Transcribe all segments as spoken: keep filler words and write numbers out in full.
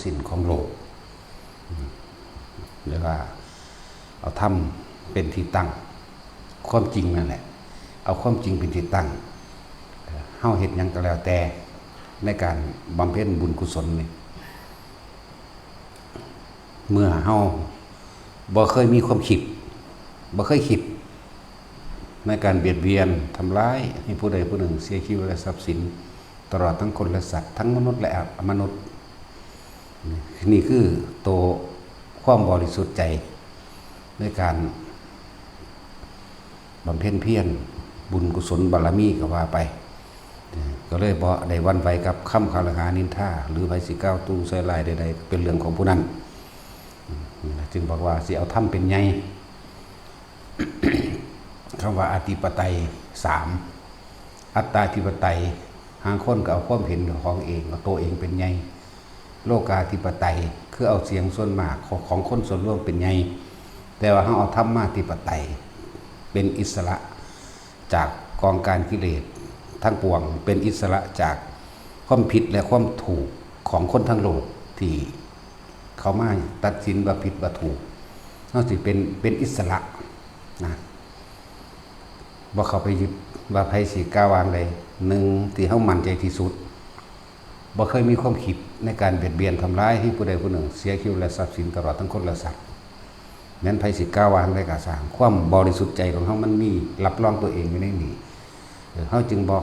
สิ้นของโลก อืม เรียกว่าเอาธรรมเป็นที่ตั้ง ความจริงนั่นแหละ เอาความจริงเป็นที่ตั้ง เฮาเฮ็ดหยังก็แล้วแต่ ในการบำเพ็ญบุญกุศลนี่ เมื่อเฮาบ่เคยมีความคิด บ่เคยคิดในการเบียดเบียนทำร้ายให้ผู้ใดผู้หนึ่งเสียชีวิตและทรัพย์สิน ตลอดทั้งคนและสัตว์ ทั้งมนุษย์และอมนุษย์ นี่คือตัวความบริสุทธิ์ใจในการบำเพ็ญเพียร บุญกุศลบารมีก็ว่าไป ก็เลยบ่ได้หวั่นไหวกับคำกล่าวหานินทา หรือไผสิกล่าวตู่ใส่ร้ายใดๆ เป็นเรื่องของผู้นั้น จึงบอกว่าสิเอาธรรมเป็นใหญ่ คำว่าอธิปไตยสาม อัตตาธิปไตย หางคนก็เอาความเห็นของเอง เอาตัวเองเป็นใหญ่ โลกาธิปไตย คือเอาเสียงส่วนมากของ ของคนส่วนรวมเป็นใหญ่ แต่ว่าเฮาเอาธรรมาธิปไตย เป็นอิสระจากกองการกิเลสทั้งปวง เป็นอิสระจากความผิดและความถูกของคนทั้งโลกที่เขามาตัดสินว่าผิดว่าถูก เฮาสิเป็น เป็นอิสระนะ บ่เข้าไปยึดว่าไผสิกล่าววางใด หนึ่ง ที่เฮามั่นใจที่สุด บ่เคยมีความคิดในการเบียดเบียนทำร้ายให้ผู้ใดผู้หนึ่งเสียชีวิตและทรัพย์สินตลอดทั้งคนและสัตว์ แม้นไผสิกล่าววางใดก็ซ่าง ความบริสุทธิ์ใจของเฮามันมีรับรองตัวเองอยู่ในนี้ เออ เฮาจึงบ่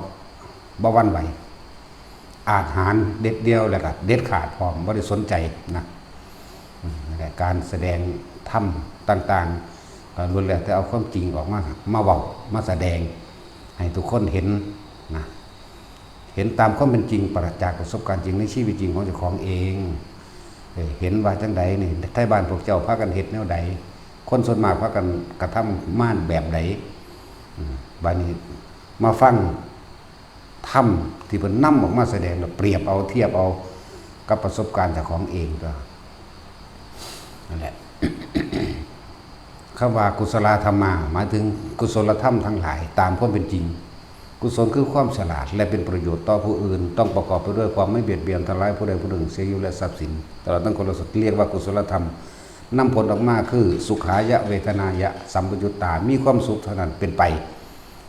บ่หวั่นไหว อาจหาญเด็ดเดี่ยวแล้วก็เด็ดขาดพร้อม บ่ได้สนใจนะ อืม นั่นแหละ การแสดงธรรมต่างๆ ก็ล้วนแล้วแต่เอาความจริงออกมา มาเว้า มาแสดงให้ทุกคนเห็นนะ เห็นตามความเป็นจริง ปราศจากประสบการณ์จริงในชีวิตจริงของเจ้าของเอง เออ เห็นว่าจั่งใดนี่ ไทบ้านพวกเจ้าพากันเฮ็ดแนวใด คนส่วนมากพากันกระทำมาแบบใด อืม บัดนี้มาฟังธรรมที่เพิ่นนำออกมาแสดง แล้วเปรียบเอา เทียบเอากับประสบการณ์เจ้าของเองก็ นั่นแหละ คำว่ากุศลธรรมา หมายถึงกุศลธรรมทั้งหลายตามความเป็นจริง กุศลคือความฉลาดและเป็นประโยชน์ต่อผู้อื่น ต้องประกอบไปด้วยความไม่เบียดเบียนทำร้ายผู้ใดผู้หนึ่งเสียชีวิตและทรัพย์สิน ตลอดทั้งคนและสัตว์ เรียกว่ากุศลธรรม นำผลออกมาคือสุขายะเวทนายะสัมปยุตตา มีความสุขเท่านั้นเป็นไป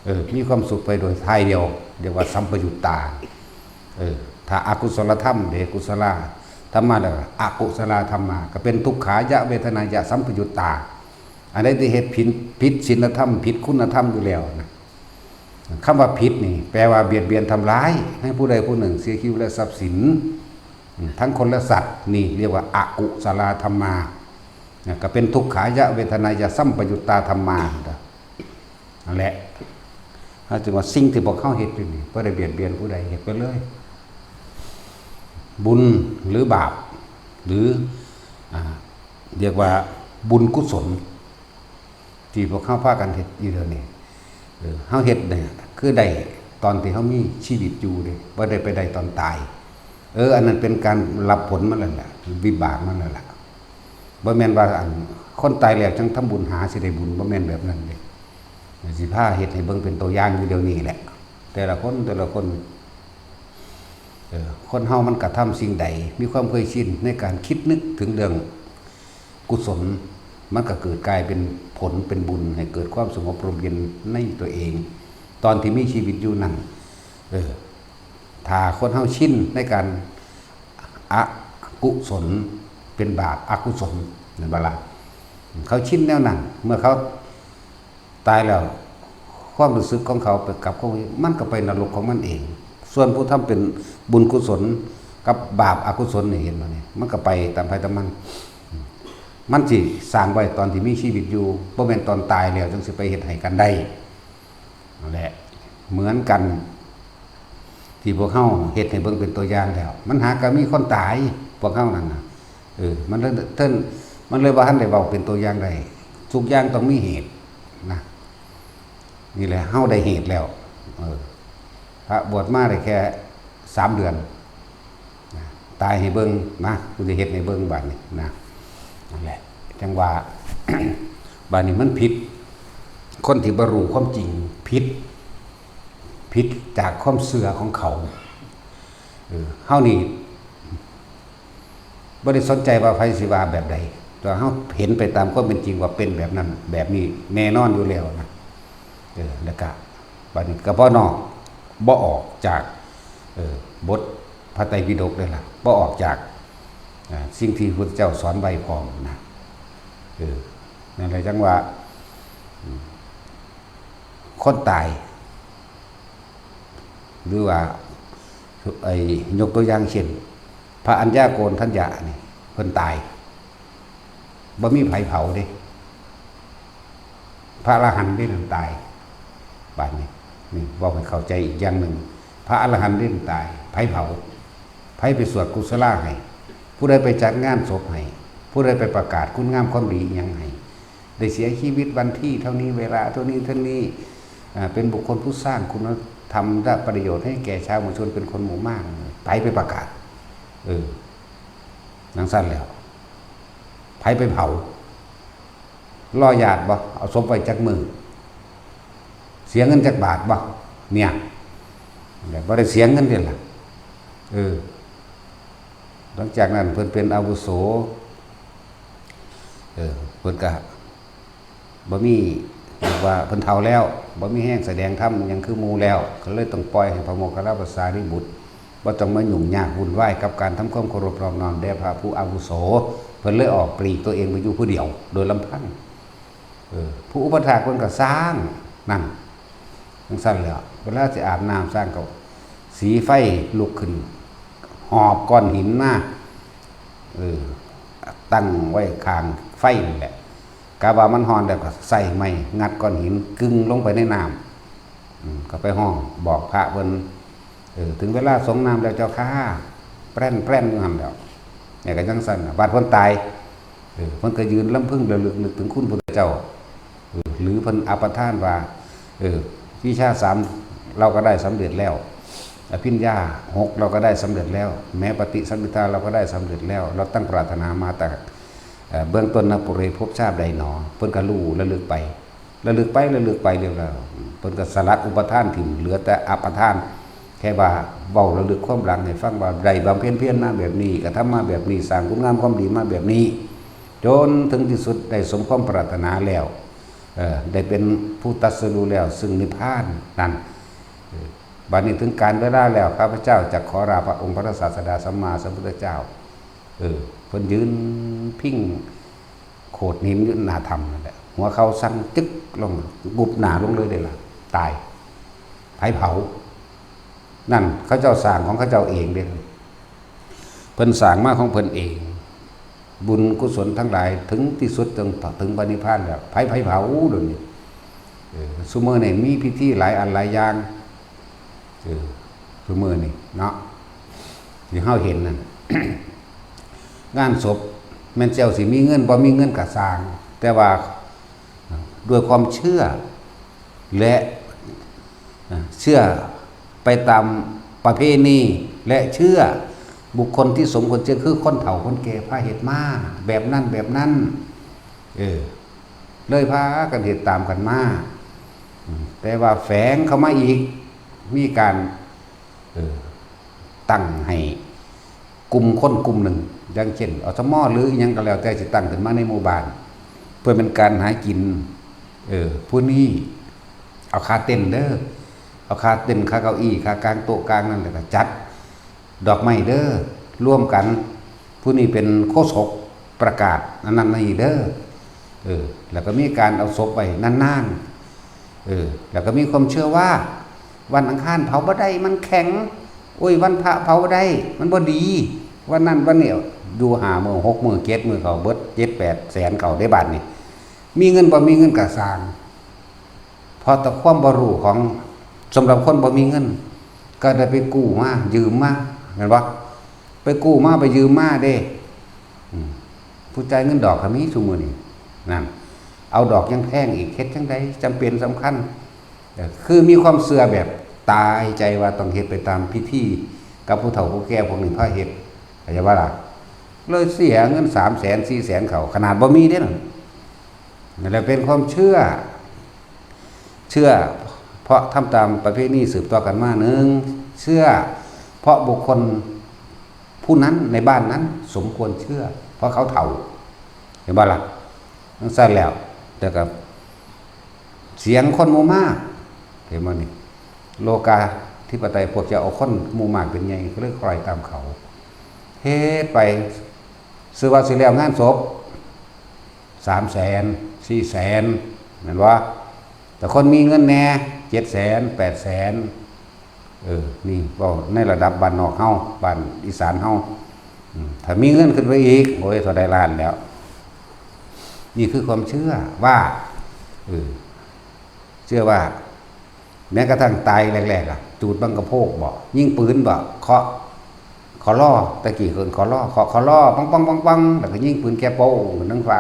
เออ มีความสุขไปโดยท่ายเดียว เรียกว่าสัมปยุตตา เออ ถ้าอกุศลธรรมเด้ กุศลธรรมา แล้วก็อกุศลธรรมา ก็เป็นทุกขายะเวทนายะสัมปยุตตา อันใดที่เฮ็ดผิด ผิดศีลธรรม ผิดคุณธรรมอยู่แล้วนะ คำว่าผิดนี่ แปลว่าเบียดเบียนทำร้ายให้ผู้ใดผู้หนึ่งเสียชีวิตและทรัพย์สิน อืม ทั้งคนและสัตว์ นี่เรียกว่าอกุศลธรรมา นะ ก็เป็นทุกขายะเวทนายะสัมปยุตตาธรรมา นั่นแหละ เฮาจึงว่าสิ่งที่พวกเฮาเฮ็ดอยู่นี่ บ่ได้เบียดเบียนผู้ใด เฮ็ดไปเลย บุญหรือบาป หรือ อ่า เรียกว่าบุญกุศล ที่พวกเฮาพากันเฮ็ดอยู่เดี๋ยวนี้ เออ เฮาเฮ็ดเนี่ย คือได้ตอนที่เฮามีชีวิตอยู่เด้ บ่ได้ไปได้ตอนตาย เออ อันนั้นเป็นการรับผลมันแล้วล่ะ วิบากมันแล้วล่ะ บ่แม่นว่าอันคนตายแล้วจั่งทำบุญหาสิได้บุญ บ่แม่นแบบนั้นเด้ สิพาเฮ็ดให้เบิ่งเป็นตัวอย่างอยู่เดี๋ยวนี้แหละ แต่ละคน แต่ละคน เออ คนเฮามันกระทำสิ่งใด มีความเคยชินในการคิดนึกถึงเรื่องกุศล มันก็เกิดกลายเป็นผลเป็นบุญ ให้เกิดความสงบร่มเย็นในตัวเอง ตอนที่มีชีวิตอยู่นั่น เออ ถ้าคนเฮาชินในการอกุศล เป็นบาปอกุศล แม่นบ่ล่ะ เขาชินแนวนั้น เมื่อเขา ตายแล้ว ความรู้สึกของเขาไปกับของ มันก็ไปนรกของมันเอง ส่วนผู้ทำเป็นบุญกุศลกับบาปอกุศลนี่ เห็นบ่นี่ มันก็ไปตามไผตามมัน มันสิสร้างไว้ตอนที่มีชีวิตอยู่ บ่แม่นตอนตายแล้วจั่งสิไปเฮ็ดให้กันได้ นั่นแหละ เหมือนกัน ที่พวกเฮาเฮ็ดให้เบิ่งเป็นตัวอย่างแล้ว มันหากะมีคนตาย พวกเฮานั่นน่ะ เออ มันเลย เทิ่น มันเลยบ่ทันได้เว้าเป็นตัวอย่างได้ ทุกอย่างต้องมีเหตุนะ นี่แหละ เฮาได้เหตุแล้ว เออ พระบวชมาได้แค่สามเดือน นะ ตายให้เบิ่งนะ กูจะเฮ็ดให้เบิ่งบาดนี้นะ นั่นแหละ จั่งว่า บาดนี้มันผิด คนที่บ่รู้ความจริงผิด ผิดจากความเชื่อของเขา เออ เฮานี่ บ่ได้สนใจว่าไผสิว่าแบบใด แต่เฮาเห็นไปตามความเป็นจริงว่าเป็นแบบนั้น แบบนี้แน่นอนอยู่แล้วนะ เออ แล้วก็บัดนี้ก็บ่นอก บ่ออกจาก เออ บทพระไตรปิฎกเลยล่ะ บ่ออกจาก อ่า สิ่งที่พระพุทธเจ้าสอนไว้พร้อมนะ เออ นั่นแหละจังว่า อืม คนตาย หรือว่า ไอ้ ยกตัวอย่างเช่น พระอัญญาโกณฑัญญะนี่ เพิ่นตาย บ่มีไผเผาเด้ พระอรหันต์เด้นั่นตาย บาดนี้ นี่เว้าให้เข้าใจอีกอย่างหนึ่ง พระอรหันต์เด้นั่นตาย ไผเผา ไผไปสวดกุศลาให้ ผู้ใดไปจัดงานศพให้ ผู้ใดไปประกาศคุณงามความดีอิหยังให้ ได้เสียชีวิตวันที่เท่านี้ เวลาเท่านี้เท่านี้ อ่า เป็นบุคคลผู้สร้างคุณธรรมและประโยชน์ให้แก่ชาวมวลชนเป็นคนหมู่มาก ไผไปประกาศ เออ จั่งซั้นแล้ว ไผไปเผา รอญาติบ่ เอาศพไว้จักมื้อ เสียเงินจักบาทบ่ เนี่ย แต่บ่ได้เสียเงินเด้ล่ะ เออ หลังจากนั้นเพิ่นเป็นอาวุโส เออ เพิ่นก็บ่มี เรียกว่าเพิ่นเฒ่าแล้ว บ่มีแรงแสดงธรรมหยังคือหมู่แล้ว ก็เลยต้องปล่อยให้พระโมคคัลลาภาสารีบุตร บ่ต้องมายุ่งยากวุ่นวายกับการทำความเคารพนอบน้อมแด่พระผู้อาวุโส เพิ่นเลยออกปลีกตัวเองไปอยู่ผู้เดียว โดยลำพัง เออ ผู้อุปัฏฐากเพิ่นก็ซ่าง นั่น จั่งซั้นแหล้ว เวลาสิอาบน้ำซ่างก็สีไฟลุกขึ้น หอบก้อนหินมา เออ ตั้งไว้ข้างไฟนั่นแหละ กะว่ามันฮ้อนแล้วก็ใส่ไม้งัดก้อนหินกึ่งลงไปในน้ำ อืม ก็ไปฮ้องบอกพระเพิ่น เออ ถึงเวลาสรงน้ำแล้วเจ้าข้า แปร่นแปร่นอยู่หั่นแหล้ว เนี่ยก็จั่งซั้นน่ะ บัดเพิ่นตาย เออ เพิ่นก็ยืนรำพึงระลึกนึกถึงคุณพุทธเจ้า เออ หรือเพิ่นอัปทานว่า เออ วิชาสามเราก็ได้สำเร็จแล้ว อภิญญาหกเราก็ได้สำเร็จแล้ว แม้ปฏิสัมภิทาเราก็ได้สำเร็จแล้ว เราตั้งปรารถนามาแต่ เอ่อ เบื้องต้น นปุเร ภพชาติใดหนอ เพิ่นก็รู้ระลึกไป ระลึกไป ระลึกไปเรื่อยๆ เพิ่นก็สลัดอุปาทานถิ่ม เหลือแต่อัปทาน แค่ว่าเว้าระลึกความหลังให้ฟังว่าได้บำเพ็ญเพียรมาแบบนี้ กระทำมาแบบนี้ สร้างคุณงามความดีมาแบบนี้ จนถึงที่สุดได้สมความปรารถนาแล้ว เอ่อ ได้เป็นผู้ตรัสรู้แล้วซึ่งนิพพานนั่น เอ่อ บัดนี้ถึงกาลเวลาแล้ว ข้าพเจ้าจะขอลาพระองค์พระศาสดาสัมมาสัมพุทธเจ้า เออ เพิ่นยืนพิงโขดหินอยู่หน้าถ้ำนั่นแหละ หัวเข่าสั่นจึกลง งุบหน้าลงเลยเด้ล่ะ ตาย ไผเผา นั่นเขาเจ้าสร้างของเขาเจ้าเองเด้ เพิ่นสร้างมาของเพิ่นเอง บุญกุศลทั้งหลายถึงที่สุดจนถึงพระนิพพานแล้ว ไผ ไผเผาเดี๋ยวนี้ เออ ซุมื้อนี้มีพิธีหลายอันหลายอย่าง เออ ซุมื้อนี้เนาะ ที่เฮาเห็นนั่น งานศพ แม่นเจ้าสิมีเงินบ่มีเงินก็ซ่าง แต่ว่าด้วยความเชื่อ และ เชื่อไปตามประเพณี และเชื่อบุคคลที่สมควรเชื่อ คือคนเฒ่าคนแก่พาเฮ็ดมา แบบนั้นแบบนั้น เออ เลยพากันเฮ็ดตามกันมา อืม แต่ว่าแฝงเข้ามาอีก มีการ เออ ตั้งให้กลุ่มคนกลุ่มหนึ่ง อย่างเช่น อสม หรืออิหยังก็แล้วแต่สิตั้งขึ้นมาในหมู่บ้าน เพื่อเป็นการหากิน เออ ผู้นี้เอาค่าเต็นท์เด้อ เอาค่าเต็นท์ ค่าเก้าอี้ ค่ากางโต๊ะกางนั่น แล้วก็จัดดอกไม้เด้อ ร่วมกัน ผู้นี้เป็นโฆษกประกาศอันนั้นนี่เด้อ เออ แล้วก็มีการเอาศพไว้นานๆ เออ แล้วก็มีความเชื่อว่าวันอังคารเผาบ่ได้ มันแข็ง โอ้ย วันพระเผาบ่ได้ มันบ่ดี วันนั้นวันนี้ อยู่ห้ามื้อ หกมื้อ เจ็ดมื้อ เข้าเบิด เจ็ดแปดแสน เข้าได้บาดนี้ มีเงินบ่มีเงินก็ซ่าง เพราะแต่ความบ่รู้ของ สำหรับคนบ่มีเงิน ก็ได้ไปกู้มา ยืมมา แม่นบ่ ไปกู้มา ไปยืมมาเด้ อืม ผู้จ่ายเงินดอกก็มีซุมื้อนี้ นั่น เอาดอกยังแพงอีก เฮ็ดจั่งใด จำเป็นสำคัญ เอ่อ คือมีความเชื่อแบบตายใจว่าต้องเฮ็ดไปตามพิธี กับผู้เฒ่าผู้แก่พวกนี้พาเฮ็ด เข้าใจบ่ล่ะ เลยเสียเงินสามแสน สี่แสน เข้า ขนาดบ่มีเด้นั่น นั่นแหละเป็นความเชื่อ เชื่อเพราะทำตามประเพณีสืบต่อกันมา หนึ่ง เชื่อเพราะบุคคล ผู้นั้นในบ้านนั้นสมควรเชื่อ เพราะเขาเฒ่า เห็นบ่ล่ะ? จั่งซั้นแล้ว แต่กับเสียงคนหมู่มาก เห็นบ่นี่? โลกาธิปไตย พวกจะเอาคนหมู่มากเป็นใหญ่ ก็เลยคอยตามเขา เฮ็ดไป ซื่อว่าสิแล้วงานศพ สามแสน สี่แสน แม่นบ่? แต่คนมีเงินแหน่ เจ็ดแสน แปดแสน เออ นี่เว้าในระดับบ้านนอกเฮา บ้านอีสานเฮา อืม ถ้ามีเงินขึ้นไปอีก โอ้ย เท่าใดล้านแล้ว นี่คือความเชื่อว่า เออ เชื่อว่า แม้กระทั่งตายแรกๆ อะ จูดบังกะโพกบ่ ยิงปืนบ่ เคาะ คอลอ ตะกี้เอิ้นคอลอ เคาะคอลอ ปังปังปังปัง แล้วก็ยิงปืนแก๊ปโป้งขึ้นเทิงฟ้า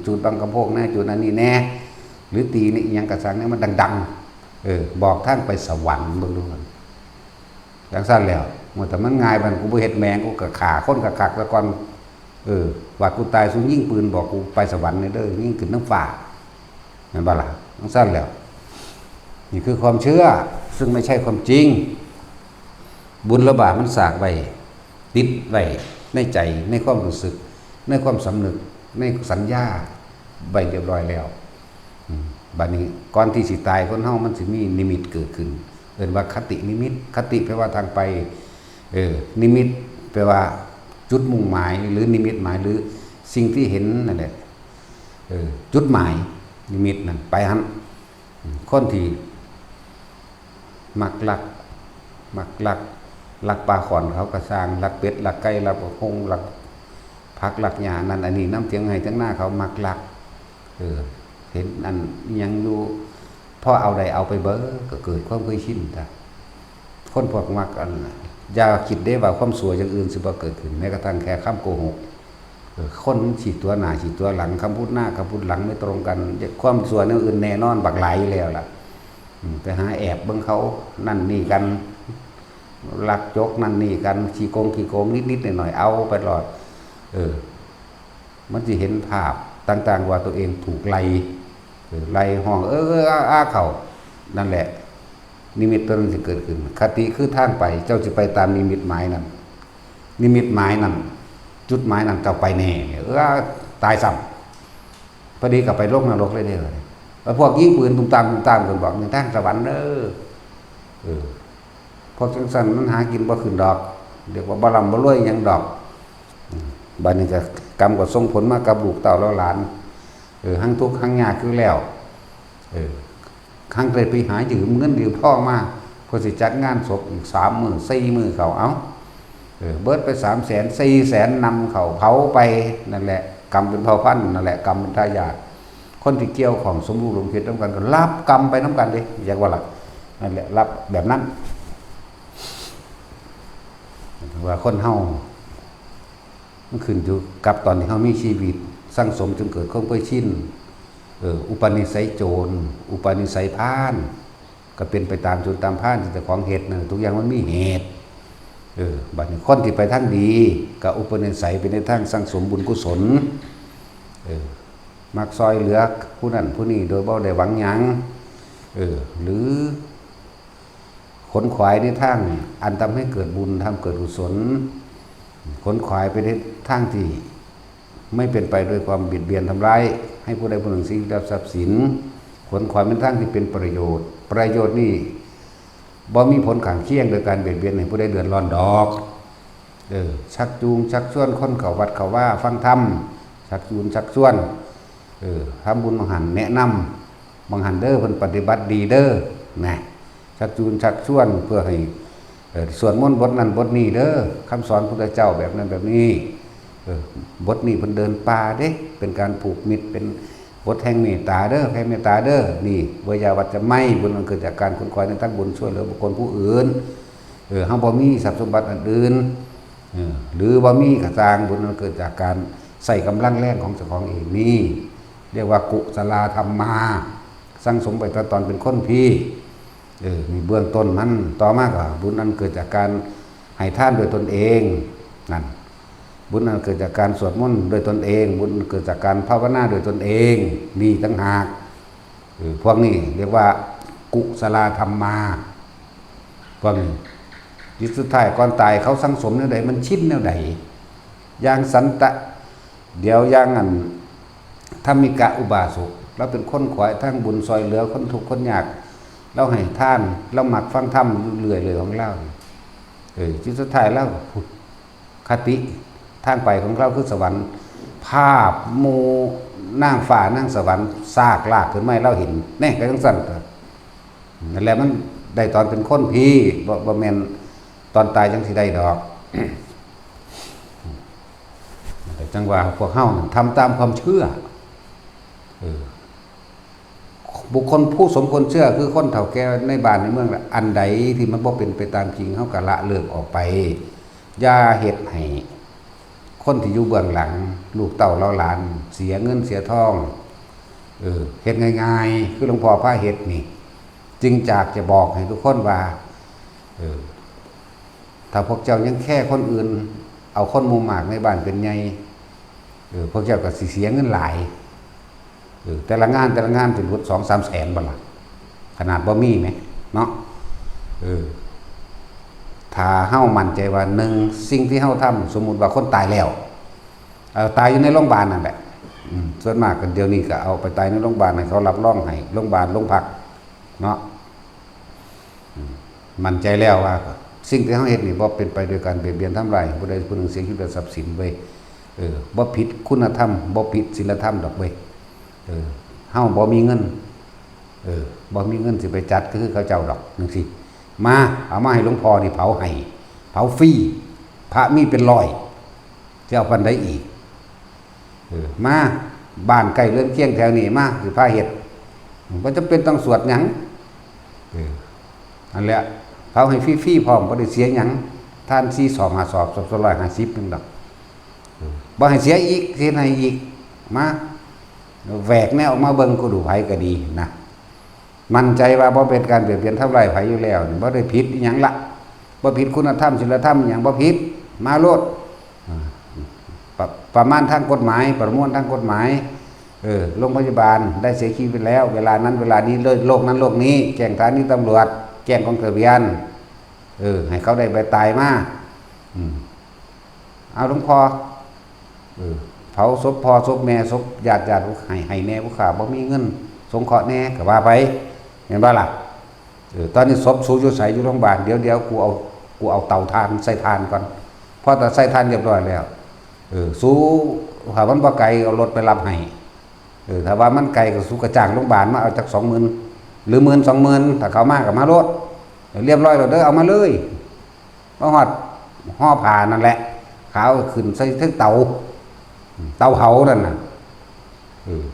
จูดบังกะโพกแหน่ จูดอันนี้แหน่ หรือตีนี่อิหยังกะซังเนี่ย มันดังๆ เออ บอกทางไปสวรรค์เบิ่งดู จั่งซั้นแล้ว เมื่อแต่มันง่ายปานนั้น กูบ่เฮ็ดแม่ง กูก็ฆ่าคนคักๆ ซะก่อน เออ ว่ากูตาย สูยิงปืนบอกกูไปสวรรค์แหน่เด้อ ยิงขึ้นเทิงฟ้า แม่นบ่ล่ะ? จั่งซั้นแล้ว นี่คือความเชื่อ ซึ่งไม่ใช่ความจริง บุญและบาปมันสากไว้ ติดไว้ในใจ ในความรู้สึก ในความสำนึก ในสัญญาไว้เรียบร้อยแล้ว อืม บัดนี้ก่อนที่สิตาย คนเฮามันสิมีนิมิตเกิดขึ้น เอิ้นว่าคตินิมิต คติแปลว่าทางไป เออ นิมิตแปลว่าจุดมุ่งหมาย หรือนิมิตหมาย หรือสิ่งที่เห็นนั่นแหละ เออ จุดหมาย นิมิตนั่น ไปหั้น อืม คนที่มักลัก มักลัก ลักปลาข้อนเขาก็ซ่าง ลักเป็ด ลักไก่ ลักบักฮุ่ง ลักผัก ลักหญ้า นั่นอันนี้ นำเถียงไฮ่เถียงนาเขามักลัก เออ เห็นอันอิหยังอยู่ พอเอาได้เอาไปเบิด ก็เกิดความเคยชินจ้ะ คนพวกมักอันน่ะ อย่าคิดเด้ว่าความชั่วอย่างอื่นสิบ่เกิดขึ้น แม้กระทั่งแค่คำโกหก เออ คนมันสิตั๋วหน้าสิตั๋วหลัง คำพูดหน้าคำพูดหลังไม่ตรงกัน ความชั่วแนวอื่นแน่นอนบักหลายอยู่แล้วล่ะ อืม ไปหาแอบเบิ่งเขานั่นนี่กัน ลักจกนั่นนี่กัน ขี้โกงขี้โกงนิดๆ หน่อยๆ เอาไปตลอด เออ มันสิเห็นภาพต่างๆ ว่าตัวเองถูกไล่ เออ ไล่ฮ้อง เออ เออ อา อา เข้า นั่นแหละ นิมิตตัวนั้นสิเกิดขึ้น คติคือทางไป เจ้าสิไปตามนิมิตหมายนั้น นิมิตหมายนั้น จุดหมายนั้น เจ้าไปแน่ เออ ตายซ้ำ พอดีก็ไปลงนรกเลยเด้อ แล้วพวกยิงปืนตุ้มตามตุ้มตามกันบอก "นี่ทางสวรรค์เด้อ" เออ พวกจั่งซั้นมันหากินบ่ขึ้นดอก เรียกว่าบ่ร่ำบ่รวยหยังดอก อืม บัดนี้ก็กรรมก็ส่งผลมากับลูกเต้าเหล่าหลาน เออ หั้งทุกข์หั้งยากคือแล้ว เออ หั้งได้ไปหายืมเงินยืมทองมา เพื่อสิจัดงานศพอีกสามมื้อสี่มื้อเขา เอ้า เออ เบิดไปสามแสน สี่แสน นำเขาเผาไป นั่นแหละ กรรมเป็นเผ่าพันธุ์ นั่นแหละ กรรมเป็นทายาท คนที่เกี่ยวข้องสมรู้ร่วมคิดนำกันก็รับกรรมไปนำกันเด้ อยากว่าล่ะ นั่นแหละ รับแบบนั้น ว่าคนเฮา มันขึ้นอยู่กับตอนที่เฮามีชีวิต สั่งสมจนเกิดความเคยชิน เออ อุปนิสัยโจร อุปนิสัยพาล ก็เป็นไปตามโจรตามพาลที่เจ้าของเฮ็ดนั่น ทุกอย่างมันมีเหตุ เออ บัดนี้คนที่ไปทางดี ก็อุปนิสัยไปในทางสั่งสมบุญกุศล เออ มักซอยเหลือผู้นั้นผู้นี้โดยบ่ได้หวังหยัง เออ หรือ ขนขวายในทางอันทำให้เกิดบุญ ทำเกิดกุศล ขนขวายไปในทางที่ไม่เป็นไปด้วยความเบียดเบียนทำร้าย ให้ผู้ใดผู้หนึ่งสิ้นทรัพย์สิน ขนขวายเป็นทางที่เป็นประโยชน์ ประโยชน์นี่บ่มีผลข้างเคียงโดยการเบียดเบียนให้ผู้ใดเดือดร้อนดอก เออ ชักจูงชักชวนคนเข้าวัดเข้าวาฟังธรรม ชักจูงชักชวน เออ ทำบุญบังหันแนะนำ บังหันเด้อ เพิ่นปฏิบัติดีเด้อ นะ ชักจูงชักชวนเพื่อให้ เอ่อ สวดมนต์บทนั้นบทนี้เด้อ คำสอนพุทธเจ้าแบบนั้นแบบนี้ เออ บทนี้เพิ่นเดินป่าเด้ เป็นการผูกมิตร เป็นบทแห่งเมตตาเด้อ แผ่เมตตาเด้อ นี่ เวยาวัจจะไม่ บุญอันเกิดจากการขนขวายในทางบุญ ช่วยเหลือบุคคลผู้อื่น เออ เฮาบ่มีทรัพย์สมบัติอันอื่น เออ หรือบ่มีก็ซ่าง บุญอันเกิดจากการใช้กำลังแรงของเจ้าของเองนี่ เรียกว่ากุศลาธรรมา สั่งสมไปแต่ตอนเป็นคนพี้ เออ นี่เบื้องต้นมัน ต่อมาก็บุญอันเกิดจากการให้ทานโดยตนเอง นั่น บุญอันเกิดจากการสวดมนต์โดยตนเอง บุญอันเกิดจากการภาวนาโดยตนเอง นี่ต่างหาก เออ พวกนี้เรียกว่ากุศลาธรรมา พวกนี้ จิตสุดท้ายก่อนตายเขาสั่งสมแนวใด มันชินแนวใด อย่างสันตะ เดี๋ยวอย่างอัน ธรรมิกะอุบาสก ลาวเป็นคนขวายทางบุญ ซอยเหลือคนทุกข์คนยาก ลาวให้ทาน ลาวมักฟังธรรมอยู่เรื่อยเลยของลาว เออ จิตสุดท้ายลาว คติทางไปของลาวคือสวรรค์ ภาพหมู่นางฟ้านางสวรรค์ซากลากขึ้นมาให้ลาวเห็น แน่ ก็จั่งซั้นตั๊ว นั่นแหละ มันได้ตอนเป็นคนพี้ บ่ บ่แม่นตอนตายจั่งสิได้ดอก แต่จั่งว่าพวกเฮานั่นทำตามความเชื่อ เออ บุคคลผู้สมควรเชื่อคือคนเฒ่าแก่ในบ้านในเมืองละ อันใดที่มันบ่เป็นไปตามจริง เฮาก็ละเลิกออกไป อย่าเฮ็ดให้คนที่อยู่เบื้องหลัง ลูกเต้าเหล่าหลาน เสียเงินเสียทอง เออ เฮ็ดง่ายๆ คือหลวงพ่อพาเฮ็ดนี่ จึงอยากจะบอกให้ทุกคนว่า เออ ถ้าพวกเจ้ายังแคร์คนอื่น เอาคนหมู่มากในบ้านเป็นใหญ่ เออ พวกเจ้าก็สิเสียเงินหลาย เออ แต่ละงานแต่ละงานสิหลุด สองสามแสนบ่ล่ะ ขนาดบ่มีแหม เนาะ เออ ถ้าเฮามั่นใจว่า หนึ่ง สิ่งที่เฮาทำ สมมุติว่าคนตายแล้ว เอ่อ ตายอยู่ในโรงพยาบาลนั่นแหละ อืม ส่วนมากก็เดี๋ยวนี้ก็เอาไปตายในโรงพยาบาล ให้เขารับรองให้ โรงพยาบาล โรงพัก เนาะ อืม มั่นใจแล้วว่า สิ่งที่เฮาเฮ็ดนี่บ่เป็นไปโดยการเบียดเบียนทำร้ายผู้ใดผู้หนึ่งเสียชีวิตและทรัพย์สินเว้ย เออ บ่ผิดคุณธรรม บ่ผิดศีลธรรมดอกเว้ย เออ เฮาบ่มีเงิน เออ บ่มีเงินสิไปจัดคือเขาเจ้าดอกจั่งซี้ มา เอามาให้หลวงพ่อนี่เผาให้ เผาฟรี พระมีเป็นร้อย สิเอาปานใดอีก เออ มา บ้านใกล้เรือนเคียงแถวนี้ มา สิพาเฮ็ด บ่จำเป็นต้องสวดหยัง เออ นั่นแหละ เผาให้ฟรีๆ พร้อม บ่ได้เสียหยัง ทานสี่ซอง ห้าซอง ซองละร้อยห้าสิบหนึ่งดอก เออ บ่ให้เสียอีก สิให้อีก มา แหวกแนวออกมาเบิ่ง กูดูไผก็ดีนะ มั่นใจว่าบ่เป็นการเบียดเบียนทำร้ายไผอยู่แล้ว บ่ได้ผิดอิหยังละ บ่ผิดคุณธรรม ศีลธรรมอิหยัง บ่ผิด มาโลด อ่า ประ ประมาณทางกฎหมาย ประมวลทางกฎหมาย เออ โรงพยาบาลได้เสียชีวิตไปแล้ว เวลานั้นเวลานี้ โรคนั้นโรคนี้ แจ้งสถานีตำรวจ แจ้งกองทะเบียน เออ ให้เขาได้ใบตายมา อืม เอาหลวงพ่อ เออ เผาศพพ่อศพแม่ศพญาติญาติ ให้ ให้แน่ ผู้ข้าบ่มีเงิน สงเคราะห์แน่ ก็ว่าไป แม่นบ่ล่ะ เออ ตอนนี้ศพสูอยู่ไส อยู่โรงพยาบาล เดี๋ยว เดี๋ยวกูเอา กูเอาเตาถ่านใส่ถ่านก่อน พอแต่ใส่ถ่านเรียบร้อยแล้ว เออ สู ถ้ามันบ่ไกล เอารถไปรับให้ เออ ถ้าว่ามันไกลก็สูก็จ้างโรงพยาบาลมาเอาจักสองหมื่น หรือหมื่นสองหมื่น ถ้าเขามาก็มาโลด เรียบร้อยแล้วเด้อ เอามาเลย มาฮอดห่อผ้านั่นแหละ ขาวขึ้นใส่เทิงเตา เตาเผานั่นน่ะ เออ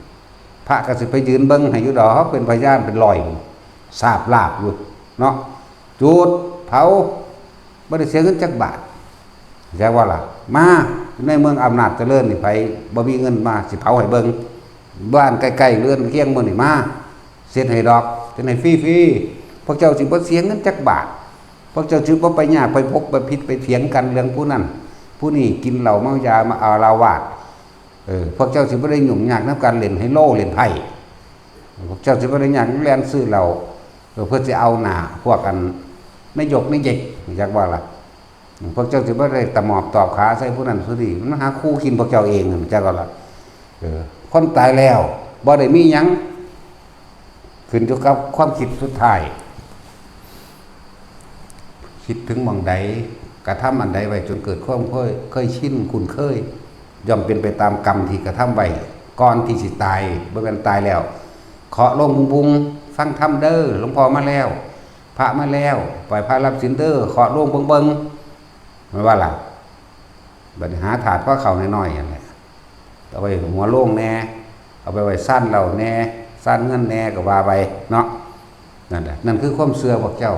พระก็สิไปยืนเบิ่งให้อยู่ดอก เป็นพยานเป็นร้อย สาบลาบอยู่ เนาะ จุดเผา บ่ได้เสียเงินจักบาท เข้าใจบ่ล่ะ มา ในเมืองอำนาจเจริญนี่ ไผบ่มีเงินมา สิเผาให้เบิ่ง บ้านใกล้ๆ เรือนเคียงหมู่นี่มา เฮ็ดให้ดอก เฮ็ดให้ฟรีๆ พวกเจ้าสิบ่เสียเงินจักบาท พวกเจ้าสิบ่ไปยากไปพกไปผิดไปเถียงกันเรื่องผู้นั้น ผู้นี้กินเหล้าเมายามาอาละวาด เออ พวกเจ้าสิบ่ได้ยุ่งยากนำการเล่นไฮโลเล่นไพ่ พวกเจ้าสิบ่ได้ยากแล่นซื้อเหล้า เออ เพื่อสิเอาหน้าพวกอันนายกนายเย็ก จักว่าล่ะ พวกเจ้าสิบ่ได้ตะหมอบตอบขาใส่ผู้นั้นผู้นี้ มันหาคู่กินพวกเจ้าเองนั่น จักว่าล่ะ เออ คนตายแล้วบ่ได้มีหยัง ขึ้นอยู่กับความคิดสุดท้าย คิดถึงหม่องใด กระทำอันใดไว้จนเกิดความเคย เคยชิน คุ้นเคย ย่อมเป็นไปตามกรรมที่กระทำไว้ ก่อนที่สิตาย บ่แม่นตายแล้ว เคาะโลงบุงๆ ฟังธรรมเด้อ หลวงพ่อมาแล้ว พระมาแล้ว ไหว้พระรับศีลเด้อ เคาะโลงเบิ่งๆ แม่นบ่ล่ะ บัดนี้หาถาดพอเข้าน้อยๆ นั่นแหละ เอาไว้หัวโลงแน่ เอาไปไว้ซานเหล้าแน่ ซานเงินแน่ ก็ว่าไปเนาะ นั่นแหละ นั่นคือความเชื่อพวกเจ้า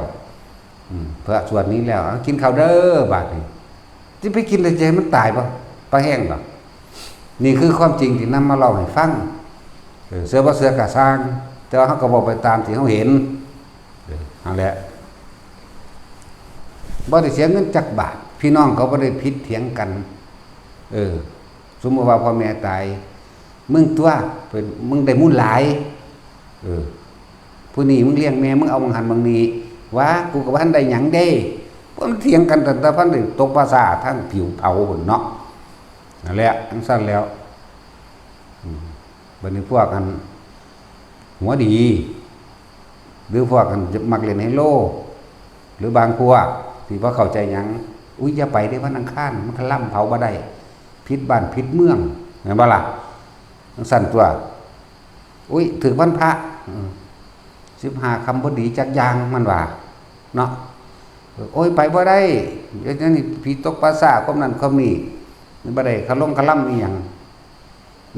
อืม พระสวดนี้แล้ว เอากินข้าวเด้อ บาดนี้ สิไปกินแล้วจะให้มันตายบ่ ปลาแห้งบ่ นี่คือความจริงที่นำมาเล่าให้ฟัง เออ เชื่อบ่เชื่อก็ซ่าง แต่ว่าเราก็บอกไปตามที่เราเห็น เออ นั่นแหละ บ่ได้เสียเงินจักบาท พี่น้องเขาบ่ได้ผิดเถียงกัน เออ สมมุติว่าพ่อแม่ตาย มึงตัว เป็น มึงได้มูลหลาย เออ ผู้นี้มึงเลี้ยงแม่ มึงเอาหม่องหั้นหม่องนี้ ว่ากูก็บ่ทันได้หยังเด้ เพิ่นเถียงกันตั้งแต่พันได้ตกภาษาทั้งผิวเผาพุ่นเนาะ นั่นแหละจั่งซั้นแล้ว อืม บัดนี้พวกอันหัวดี หรือพวกอันมักเล่นไฮโล หรือบางพวกที่บ่เข้าใจหยัง อุ๊ย อย่าไปเด้วันอังคาร มันกะลำเผาบ่ได้ ผิดบ้านผิดเมือง แม่นบ่ล่ะ จั่งซั้นตั่ว อุ๊ย ถืกวันพระ อืม สิบห้าค่ำบ่ดีจักอย่าง มันว่า เนาะ โอ๊ย ไปบ่ได้ เดี๋ยวนี้ผีตกป่าช้า ความนั้นความนี้ บ่ได้คาลงคาลำอีหยัง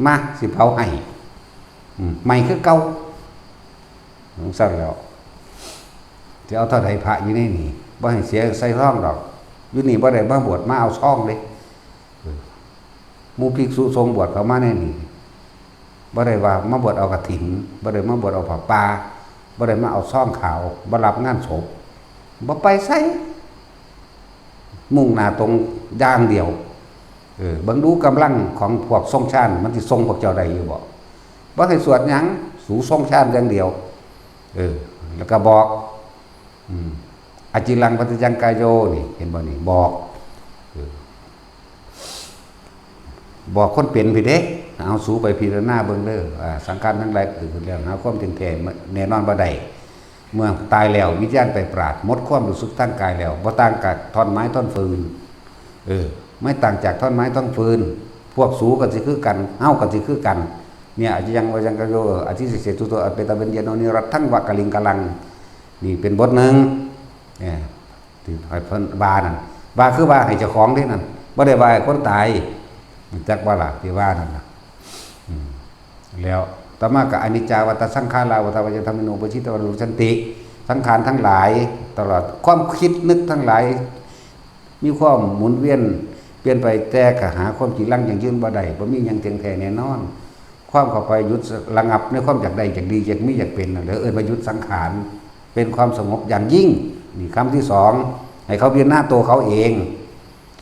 มา สิเผาให้ อืม ไหม้คือเก่า จั่งซั้นแล้ว สิเอาเท่าใดพระอยู่ในนี่ บ่ให้เสียใส่ซองดอก อยู่นี่บ่ได้มาบวชมาเอาซองเด้ เออ หมู่ภิกษุสงฆ์บวชเข้ามาในนี่ บ่ได้ว่ามาบวชเอากฐิน บ่ได้มาบวชเอาผ้าป่า บ่ได้มาเอาซองขาว บ่รับงานศพ บ่ไปไส มุ่งหน้าตรงอย่างเดียว เออ เบิ่งดูกำลังของพวกทรงฌาน มันสิทรงพวกเจ้าได้อยู่บ่ บ่ให้สวดหยัง สูทรงฌานอย่างเดียว เออ แล้วก็บอก อืม อจิรังปัจจยังกายโย นี่ เห็นบ่นี่ บอก เออ บอกคนเป็นพี้เด้ เอาสูไปพิจารณาเบิ่งเด้อ อ่า สังขารทั้งหลายเกิดขึ้นแล้ว หาความเที่ยงแท้แน่นอนบ่ได้ เมื่อตายแล้ววิญญาณไปปราด หมดความรู้สึกทางกายแล้ว บ่ต่างกับท่อนไม้ท่อนฟืน เออ ไม่ต่างจากท่อนไม้ท่อนฟืน พวกสูก็สิคือกัน เฮาก็สิคือกัน เนี่ย อจิรังปัจจยังกายโย อธิเสสตุโต อเปตวิญญาโณ นิรัตถังวะกลิงกะลัง นี่เป็นบทหนึ่ง เออ ที่ให้เพิ่นว่านั่น ว่าคือว่าให้เจ้าของเด้นั่น บ่ได้ว่าให้คนตาย จักว่าล่ะ ที่ว่านั่นน่ะ อืม แล้วต่อมาก็ อนิจจาวัตตะสังขารา วัตตะวัจจธรรมิโน ปะจิตตวานุรุชชันติ สังขารทั้งหลาย ตลอดความคิดนึกทั้งหลาย มีความหมุนเวียนเปลี่ยนไป แต่ก็หาความจีรังยั่งยืนบ่ได้ บ่มีหยังเที่ยงแท้แน่นอน ความเข้าไปหยุดระงับในความอยากได้ อยากดี อยากมี อยากเป็นนั่นแหละ เอิ้นว่าหยุดสังขาร เป็นความสงบอย่างยิ่ง นี่คำที่สอง ให้เขาพิจารณาตัวเขาเอง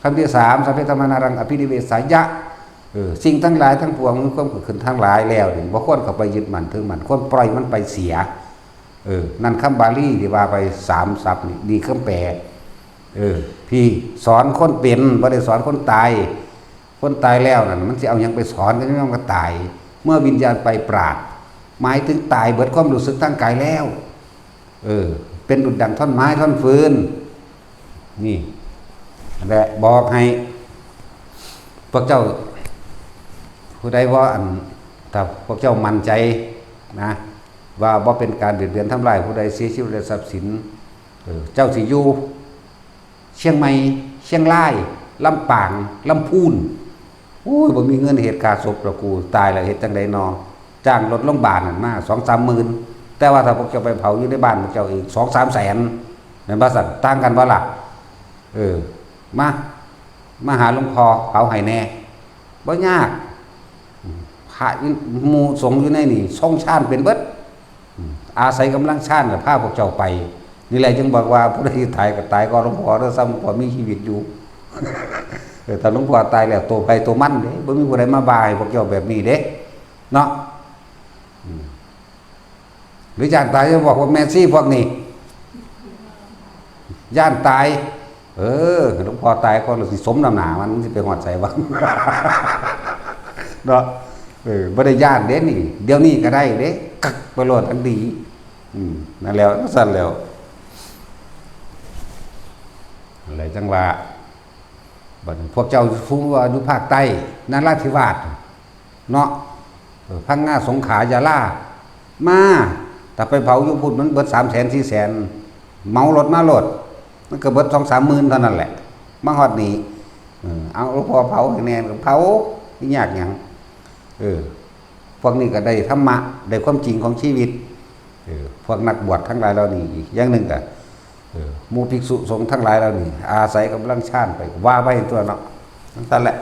คำที่สาม สัพเพธัมมานารังอภินิเวสายะ เออ สิ่งทั้งหลายทั้งปวงมีความเกิดขึ้นทั้งหลายแล้วนี่ บ่ควรเข้าไปยึดมั่นถือมั่น ควรปล่อยมันไปเสีย เออ นั่นคำบาลีที่ว่าไปสามศัพท์นี่ นี่คำแปล เออ พี่สอนคนเป็น บ่ได้สอนคนตาย คนตายแล้วนั่น มันสิเอาหยังไปสอน ก็ยังมันก็ตาย เมื่อวิญญาณไปปราด หมายถึงตายเบิดความรู้สึกทางกายแล้ว เออ เป็นดุจดังท่อนไม้ท่อนฟืน นี่ นั่นแหละ บอกให้ พวกเจ้า ผู้ใดว่าอัน ถ้าพวกเจ้ามั่นใจนะ ว่าบ่เป็นการเบียดเบียนทำลายผู้ใด เสียชีวิตและทรัพย์สิน เออ เจ้าสิอยู่ เชียงใหม่ เชียงราย ลำปาง ลำพูน โอ้ย บ่มีเงินเฮ็ดค่าศพแล้ว กูตายแล้วเฮ็ดจั่งใดนอ จ้างรถโรงบาลนั่นมาสองสามหมื่น แต่ว่าถ้าพวกเจ้าไปเผาอยู่ในบ้านพวกเจ้าอีกสองสามแสน แม่นบ่ซั่น ต่างกันบ่ล่ะ เออ มา มาหาหลวงพ่อเผาให้แน่ บ่ยาก พระอยู่ หมู่สงฆ์อยู่ในนี่ ทรงฌานเป็นเบิด อาศัยกำลังฌานน่ะพาพวกเจ้าไป นี่แหละจึงบอกว่าผู้ใดตายก็ตายก่อนหลวงพ่อเด้อ ซ้ำหลวงพ่อมีชีวิตอยู่ เออ ถ้าหลวงพ่อตายแล้ว ตัวไผตัวมันเด้ บ่มีผู้ใดมาบ่าให้พวกเจ้าแบบนี้เด้ เนาะ อืม หรือย้านตาย จะบอกว่าแม่ชีพวกนี้ ย้านตาย เออ หลวงพ่อตายก่อน เราสิสมน้ำหน้ามัน มันสิไปฮอดไสวะ เนาะ เออ บ่ได้ย้านเด้นี่ เดี๋ยวนี้ก็ได้เด้ กักไปโลดทันที อืม นั่นแหล้ว ซั่นแหล้ว อะไรจั่งว่า บัดนี้พวกเจ้าอยู่ สมมุติว่าอยู่ภาคใต้ นราธิวาส เนาะ เออ พังงา สงขลา ยะลา มา ถ้าไปเผาอยู่พุ้นมันเบิดสามแสนสี่แสน เหมารถมาโลด มันก็เบิดสองสามหมื่นเท่านั้นแหละ มาฮอดนี่ เออ เอาหลวงพ่อเผาให้แน่ ก็เผา สิยากหยัง เออ พวกนี้ก็ได้ธรรมะ ได้ความจริงของชีวิต เออ พวกนักบวชทั้งหลายเหล่านี้ อีกอย่างหนึ่งก็ เออ หมู่ภิกษุสงฆ์ทั้งหลายเหล่านี้ อาศัยกำลังฌานไป ว่าไปตัวเนาะ จั่งซั่นแหละ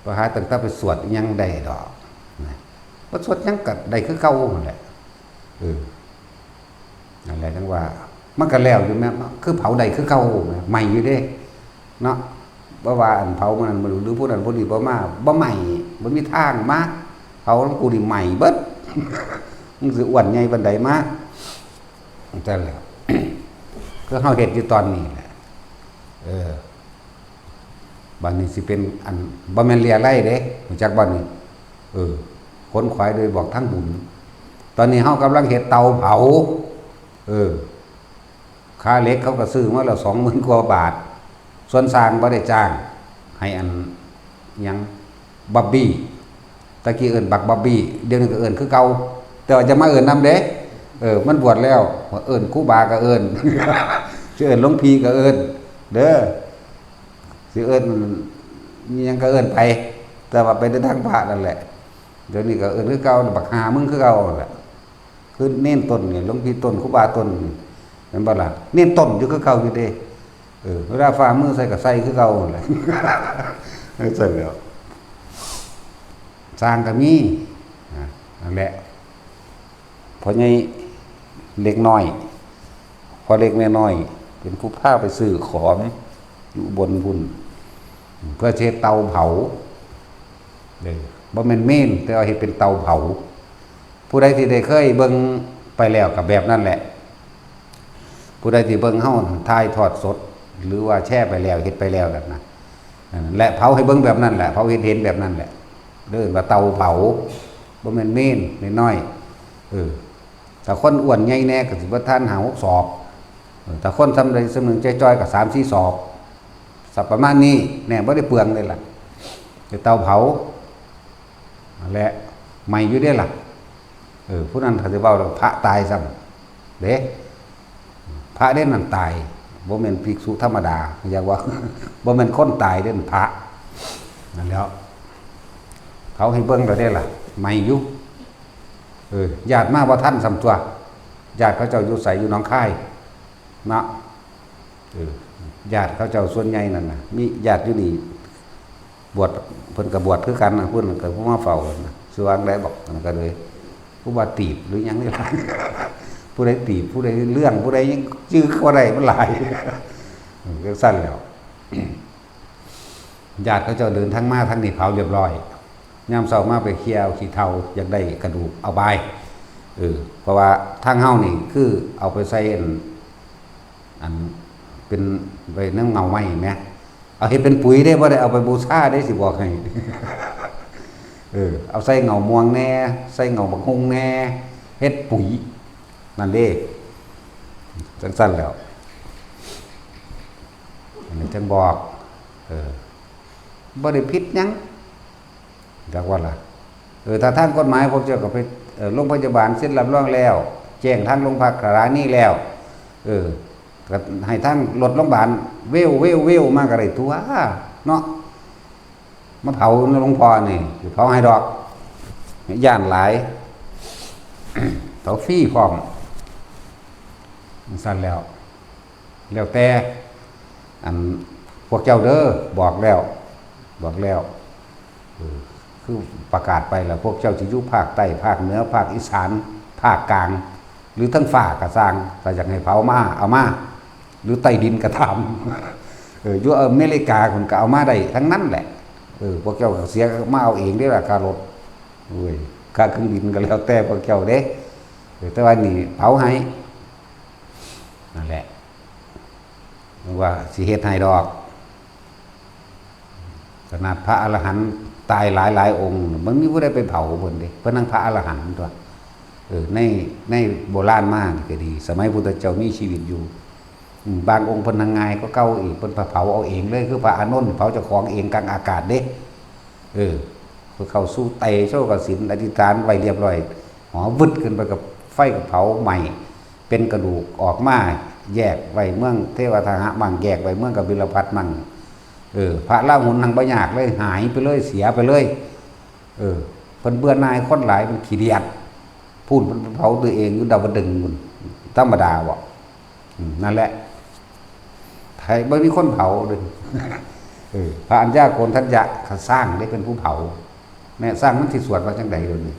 บ่หาตั้งแต่ไปสวดอิหยังได้ดอก นะ บ่สวดหยังก็ได้คือเก่านั่นแหละ เออ นั่นแหละจั่งว่า มันก็แล้วอยู่แม่น คือเผาได้คือเก่าแม่น ไหม้อยู่เด้ เนาะ บ่ว่าอันเผามื้อนั้นมื้อนี้ หรือผู้นั้นผู้นี้บ่มา บ่ไหม้ บ่มีทางมา เผาหลวงปู่นี่ไหม้เบิด มึงสิอ้วนใหญ่ปานใดมา จั่งซั่นแหละ คือเฮาเฮ็ดอยู่ตอนนี้แหละ เออ บัดนี้สิเป็นอัน บ่แม่นเลียไล่เด้ รู้จักบ่นี่ เออ ขนขวายโดยบอกทางบุญ ตอนนี้เฮากำลังเฮ็ดเตาเผา เออ ค่าเหล็กเขาก็ซื้อมาแล้ว สองหมื่นกว่าบาท ส่วนช่างบ่ได้จ้าง ให้อัน หยัง บับบี้ ตะกี้เอิ้นบักบับบี้ เดี๋ยวนี้ก็เอิ้นคือเก่า แต่ว่าจะมาเอิ้นนำเด้ เออ มันบวชแล้ว เอิ้นครูบาก็เอิ้น สิเอิ้นหลวงพี่ก็เอิ้น เด้อ สิเอิ้นอิหยังก็เอิ้นไป แต่ว่าไปในทางพระนั่นแหละ เดี๋ยวนี้ก็เอิ้นคือเก่า บักห่ามึงคือเก่านั่นแหละ คือเณรต้นนี่ หลวงพี่ต้น ครูบาต้นนี่ แม่นบ่ล่ะ เณรต้นอยู่คือเก่าอยู่เด้ เออ เวลาฝ่ามือใส่ก็ใส่คือเก่านั่นแหละ จั่งซั้นแหล้ว ช่างก็มี อ่ะ นั่นแหละ พ่อใหญ่เล็กน้อย พ่อเล็กแม่น้อย เป็นผู้พาไปซื้อของอยู่อุบลพุ้น เพื่อสิเฮ็ดเตาเผา เด้อ บ่แม่นเมน แต่ว่าเฮ็ดเป็นเตาเผา ผู้ใดที่ได้เคยเบิ่งไปแล้วก็แบบนั้นแหละ ผู้ใดที่เบิ่งเฮาถ่ายทอดสด หรือว่าแชร์ไปแล้ว เฮ็ดไปแล้วนั่นนะ นั่นแหละ เผาให้เบิ่งแบบนั้นแหละ เผาเห็นๆแบบนั้นแหละ เอิ้นว่าเตาเผา บ่แม่นเมนน้อยๆ เออ ถ้าคนอ้วนใหญ่แน่ก็สิบ่ทันห้าหกศอก เออ ถ้าคนส่ำใดส่ำหนึ่งจ่อยๆก็สามสี่ศอก สักประมาณนี้ แน่ บ่ได้เปลืองเลยล่ะ แต่เตาเผา นั่นแหละ ไหม้อยู่เด้ล่ะ เออ ผู้นั้นเขาสิเว้าแล้วพระตายซ้ำเด้ พระเด้นั่นตาย บ่แม่นภิกษุธรรมดา อยากว่า บ่แม่นคนตายเด้ พระ นั่นแหล้ว เขาให้เบิ่งแล้วเด้ล่ะ ไหม้อยู่ เออ ญาติมาบ่ทันซ้ำตั๊ว ญาติเขาเจ้าอยู่ไส อยู่หนองคาย เนาะ เออ ญาติเขาเจ้าส่วนใหญ่นั่นน่ะ มีญาติอยู่นี่ บวช เพิ่นก็บวชคือกันน่ะ เพิ่นก็ผู้มาเฝ้าน่ะ สิว่าจั่งใดบอก นั่นก็เลย ผู้ว่าตีบหรือหยังนี่ล่ะ ผู้ใดตีบ ผู้ใดเรื่อง ผู้ใดยังจื่อบ่ได้ มันหลาย เออ จั่งซั้นแหล้ว ญาติเขาเจ้าเดินทางมาทางนี้เผาเรียบร้อย ยามเช้ามาไปเคลียร์เอาขี้เถ้า อยากได้กระดูกเอาไป เออ เพราะว่าทางเฮานี่คือเอาไปใส่อัน อันเป็นไว้นำเงาไม้แหม เอาเฮ็ดเป็นปุ๋ยเด้ บ่ได้เอาไปบูชาเด้ สิบอกให้ เออ เอาใส่เงาม่วงแหน่ ใส่เงาบักฮุ่งแหน่ เฮ็ดปุ๋ย นั่นเด้ จั่งซั้นแหล้ว อันนี้จั่งบอก เออ บ่ได้ผิดหยัง จักว่าล่ะ เออ ถ้าทางกฎหมายพวกเจ้าก็ไป เอ่อ โรงพยาบาลเซ็นรับรองแล้ว แจ้งทางโรงพักสถานีแล้ว เออ ก็ให้ทางรถโรงพยาบาลเวว เวว เววมาก็ได้ตั๊ว เนาะ มาเผาหลวงพ่อนี่ สิเผาให้ดอก ย้านหลาย เผาฟรีพร้อม จั่งซั้นแหล้ว แล้วแต่ อันพวกเจ้าเด้อ บอกแล้ว บอกแล้ว เออ คือประกาศไปแล้ว พวกเจ้าสิอยู่ภาคใต้ ภาคเหนือ ภาคอีสาน ภาคกลาง หรือทางฟ้าก็ซ่าง ถ้าอยากให้เผามา เอามา หรือใต้ดินก็ตาม เออ อยู่อเมริกาพุ้นก็เอามาได้ทั้งนั้นแหละ เออ พวกเจ้าก็เสียมาเอาเองเด้ล่ะ ค่ารถ โอ้ย ค่าเครื่องบินก็แล้วแต่พวกเจ้าเด้ เออ แต่ว่านี่เผาให้ นั่นแหละ ว่าสิเฮ็ดให้ดอก ขนาดพระอรหันต์ตายหลายหลายองค์ มันมีผู้ใดไปเผาเพิ่นเด้ เพิ่นนั่งพระอรหันต์ตั๊ว เออ ใน ในโบราณมานี่ก็ดี สมัยพุทธเจ้ามีชีวิตอยู่ อืม บางองค์เพิ่นนั่งง่ายกว่าเก่าอีก เพิ่นเผาเอาเองเลย คือพระอานนท์เผาเจ้าของเองกลางอากาศเด้ เออ เพิ่นเข้าสู่ไตรโลกสิน อธิษฐานไว้เรียบร้อย หอวึดขึ้นไปกับไฟก็เผาไหม้ เป็นกระดูกออกมา แยกไว้เมืองเทวทหะมั่ง แยกไว้เมืองกบิลพัสดุ์มั่ง เออ พระราหุลนั่งบ่ยากเลย หายไปเลย เสียไปเลย เออ เพิ่นเบื่อหน่ายคนหลาย เพิ่นขี้เดียด พู้นเพิ่นเผาตัวเองอยู่ดาวดึงส์พู้น ธรรมดาบ่ อืม นั่นแหละ ไทยบ่มีคนเผาเลย เออ พระอัญญาโกณฑัญญะเขาซ่างได้เป็นผู้เผา แม่ซ่างมันสิสวดว่าจั่งใด๋เดี๋ยวนี้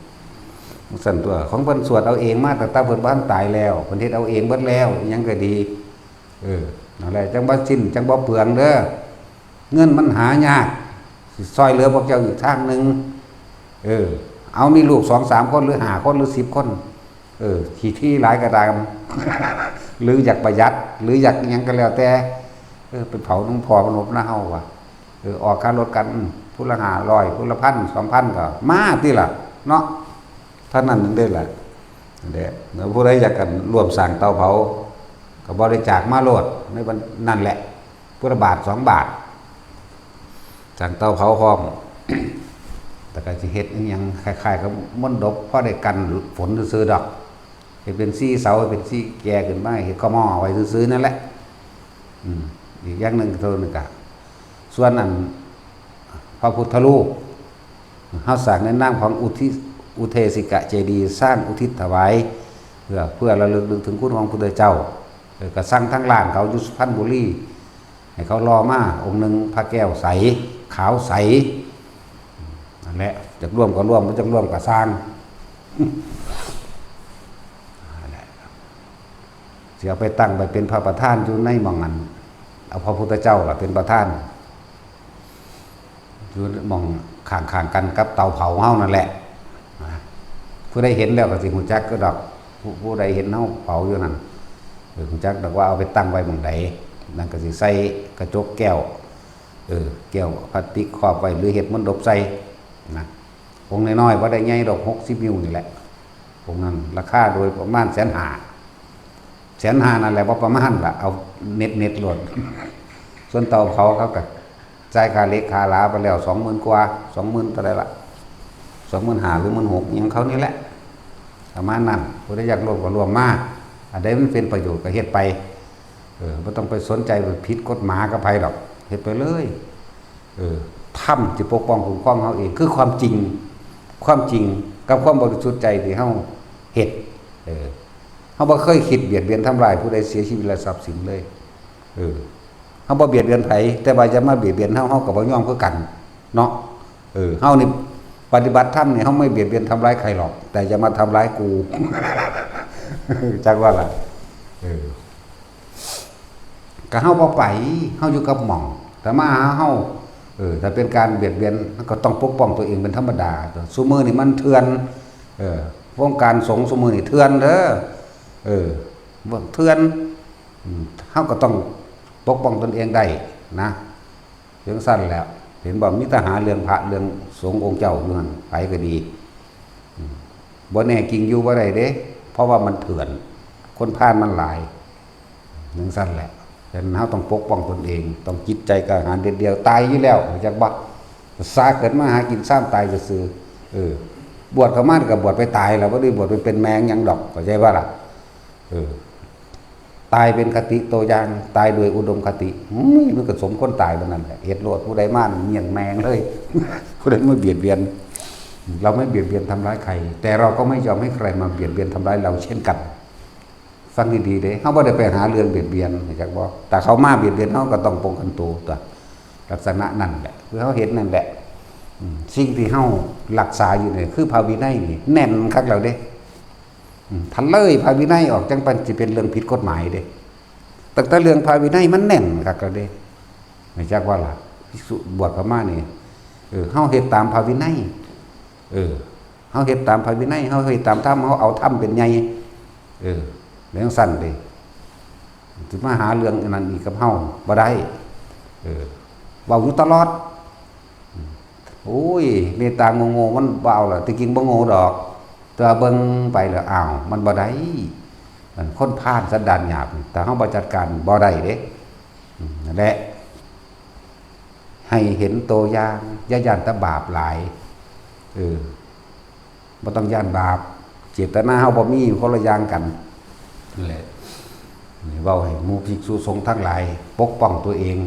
ซั่นตั๊ว ของเพิ่นสวดเอาเองมาตั้งแต่เพิ่นบ่ทันตายแล้ว เพิ่นเฮ็ดเอาเองเบิดแล้ว อิหยังก็ดี เออ นั่นแหละ จั่งบ่สิ้น จั่งบ่เปลืองเด้อ เงินมันหายาก สิซ่อยเหลือพวกเจ้าอีกทางหนึ่ง เออ เอามีลูกสองสามคน หรือห้าคน หรือสิบคน เออ ขี้ถี่หลายก็ตาม หรืออยากประหยัด หรืออยากอิหยังก็แล้วแต่ เออ ไปเผาหลวงพ่อพนมนะเฮาว่ะ เออ ออกค่ารถกัน อืม ผู้ละห้าร้อย ผู้ละพัน สองพัน ก็มาติล่ะ เนาะ เท่านั้นเด้อล่ะ เด้อ แล้วผู้ใดอยากกันร่วมสร้างเตาเผา ก็บริจาคมาโลด ในวันนั่นแหละ ผู้ละบาท สองบาท สร้างเตาเผาพร้อม แต่ก็สิเฮ็ดอิหยังคล้ายๆกับมนดบ พอได้กันฝนซื่อๆดอก เฮ็ดเป็นสี่เสา เป็นสี่แก่ขึ้นมา เฮ็ดขอหม้อไว้ซื่อๆนั่นแหละ อืม อีกอย่างหนึ่งเท่านั้นกะ ส่วนอัน พระพุทธรูป เฮาสร้างในนามของอุทิศ อุเทสิกะเจดีย์ สร้างอุทิศถวาย เพื่อ เพื่อระลึกนึกถึงคุณของพุทธเจ้า เออ ก็สั่งทางร้านเขาอยู่สุพรรณบุรี ให้เขาหล่อมาองค์หนึ่ง พระแก้วใส ขาวใส นั่นแหละ จักร่วมก็ร่วม บ่จักร่วมก็ซ่าง นั่นแหละ สิเอาไปตั้งไว้เป็นพระประธานอยู่ในหม่องนั้น เอาพระพุทธเจ้าล่ะเป็นประธาน อยู่หม่องข้างๆกันกับเตาเผาเฮานั่นแหละ นะ ผู้ใดเห็นแล้วก็สิฮู้จักคือดอก ผู้ ผู้ใดเห็นเฮาเผาอยู่นั่น เออ ฮู้จักดอกว่าเอาไปตั้งไว้หม่องใด นั่นก็สิใส่กระจกแก้ว เออ แก้วพลาสติกครอบไว้ หรือเฮ็ดมนดบใส่ นะ องค์น้อยๆ บ่ได้ใหญ่ดอก หกสิบ นิ้วนี่แหละ องค์นั้นราคาโดยประมาณแสนห้า แสนห้านั่นแหละ บ่ประมาณล่ะ เอาเน็ตๆโลด ส่วนเตาเผาเขาก็จ่ายค่าเหล็กค่าหลาไปแล้ว สองหมื่นกว่า สองหมื่นเท่าใดล่ะ สองหมื่นห้า หรือ หมื่นหก หยังเขานี่แหละ ประมาณนั้น ผู้ใดอยากร่วมก็ร่วมมา อันใดมันเป็นประโยชน์ก็เฮ็ดไป เออ บ่ต้องไปสนใจว่าผิดกฎหมายกับไผดอก เฮ็ดไปเลย เออ ธรรมสิปกป้องคุ้มครองเฮาเอง คือความจริง ความจริงกับความบริสุทธิ์ใจที่เฮาเฮ็ด เออ เฮาบ่เคยคิดเบียดเบียนทำร้ายผู้ใดเสียชีวิตและทรัพย์สินเลย เออ เฮาบ่เบียดเบียนไผ แต่ว่าอย่ามาเบียดเบียนเฮา เฮาก็บ่ยอมคือกัน เนาะ เออ เฮานี่ปฏิบัติธรรมนี่ เฮาไม่เบียดเบียนทำร้ายใครหรอก แต่อย่ามาทำร้ายกู จักว่าล่ะ เออ ก็เฮาบ่ไป เฮาอยู่กับหม่อง แต่มาหาเฮา เออ ถ้าเป็นการเบียดเบียน มันก็ต้องปกป้องตัวเองเป็นธรรมดา ซุมื้อนี่มันเถื่อน เออ วงการสงฆ์ซุมื้อนี่เถื่อนเด้อ เออ เถื่อน อืม เฮาก็ต้องปกป้องตนเองได้นะ จั่งซั้นแหละ เห็นบ่ มีแต่หาเรื่องพระเรื่องสงฆ์องค์เจ้าอยู่หั่น ไผก็ดี อืม บ่แน่จริงอยู่บ่ได้เด้ เพราะว่ามันเถื่อน คนพาลมันหลาย จั่งซั้นแหละ ฉะนั้นเฮาต้องปกป้องตนเอง ต้องจิตใจกล้าหาญเด็ดเดี่ยว ตายอยู่แล้ว รู้จักบ่ สาเกิดมาหากิน ซ้ำตายซื่อๆ เออ บวชเข้ามาก็บวชไปตายแล้ว บ่ได้บวชไปเป็นแมงหยังดอก เข้าใจบ่ล่ะ เออ ตายเป็นคติตัวอย่าง ตายด้วยอุดมคติ อุ้ย มันก็สมควรตายปานนั้นแหละ เฮ็ดโลด ผู้ใดมาเมี้ยงแมงเลย ผู้ใดมาเบียดเบียน เราไม่เบียดเบียนทำร้ายใคร แต่เราก็ไม่ยอมให้ใครมาเบียดเบียนทำร้ายเราเช่นกัน ฟังดีๆเด้ เฮาบ่ได้ไปหาเรื่องเบียดเบียน รู้จักบ่ แต่เขามาเบียดเบียน เฮาก็ต้องป้องกันตัวตั๊ว ลักษณะนั่นแหละ คือเฮาเห็นนั่นแหละ อืม สิ่งที่เฮารักษาอยู่นี่ คือพระวินัยนี่ แน่นคักแล้วเด้ อืม ถ้าเลยพระวินัยออก จั่งปานสิเป็นเรื่องผิดกฎหมายเด้ ตั้งแต่เรื่องพระวินัยมันแน่นคักแล้วเด้ รู้จักบ่ล่ะ ภิกษุบวชเข้ามานี่ เออ เฮาเฮ็ดตามพระวินัย เออ เฮาเฮ็ดตามพระวินัย เฮาเฮ็ดตามธรรม เฮาเอาธรรมเป็นใหญ่ เออ จั่งซั้นเด้ สิมาหาเรื่องอันนั้นอีกกับเฮาบ่ได้ เออ เว้าอยู่ตลอด โอ้ย เมตตาโง่ๆ มันบ่เอาล่ะ ที่จริงบ่โง่ดอก แต่ว่าเบิ่งไปแล้ว อ้าว มันบ่ได้ มันคนพาลสันดานหยาบ ถ้าเฮาบ่จัดการบ่ได้เด้ อืม นั่นแหละ ให้เห็นตัวอย่าง อย่าย้านแต่บาปหลาย เออ บ่ต้องย้านบาป เจตนาเฮาบ่มี คนละอย่างกัน นั่นแหละ นี่เว้าให้หมู่ภิกษุสงฆ์ทั้งหลาย ปกป้องตัวเอง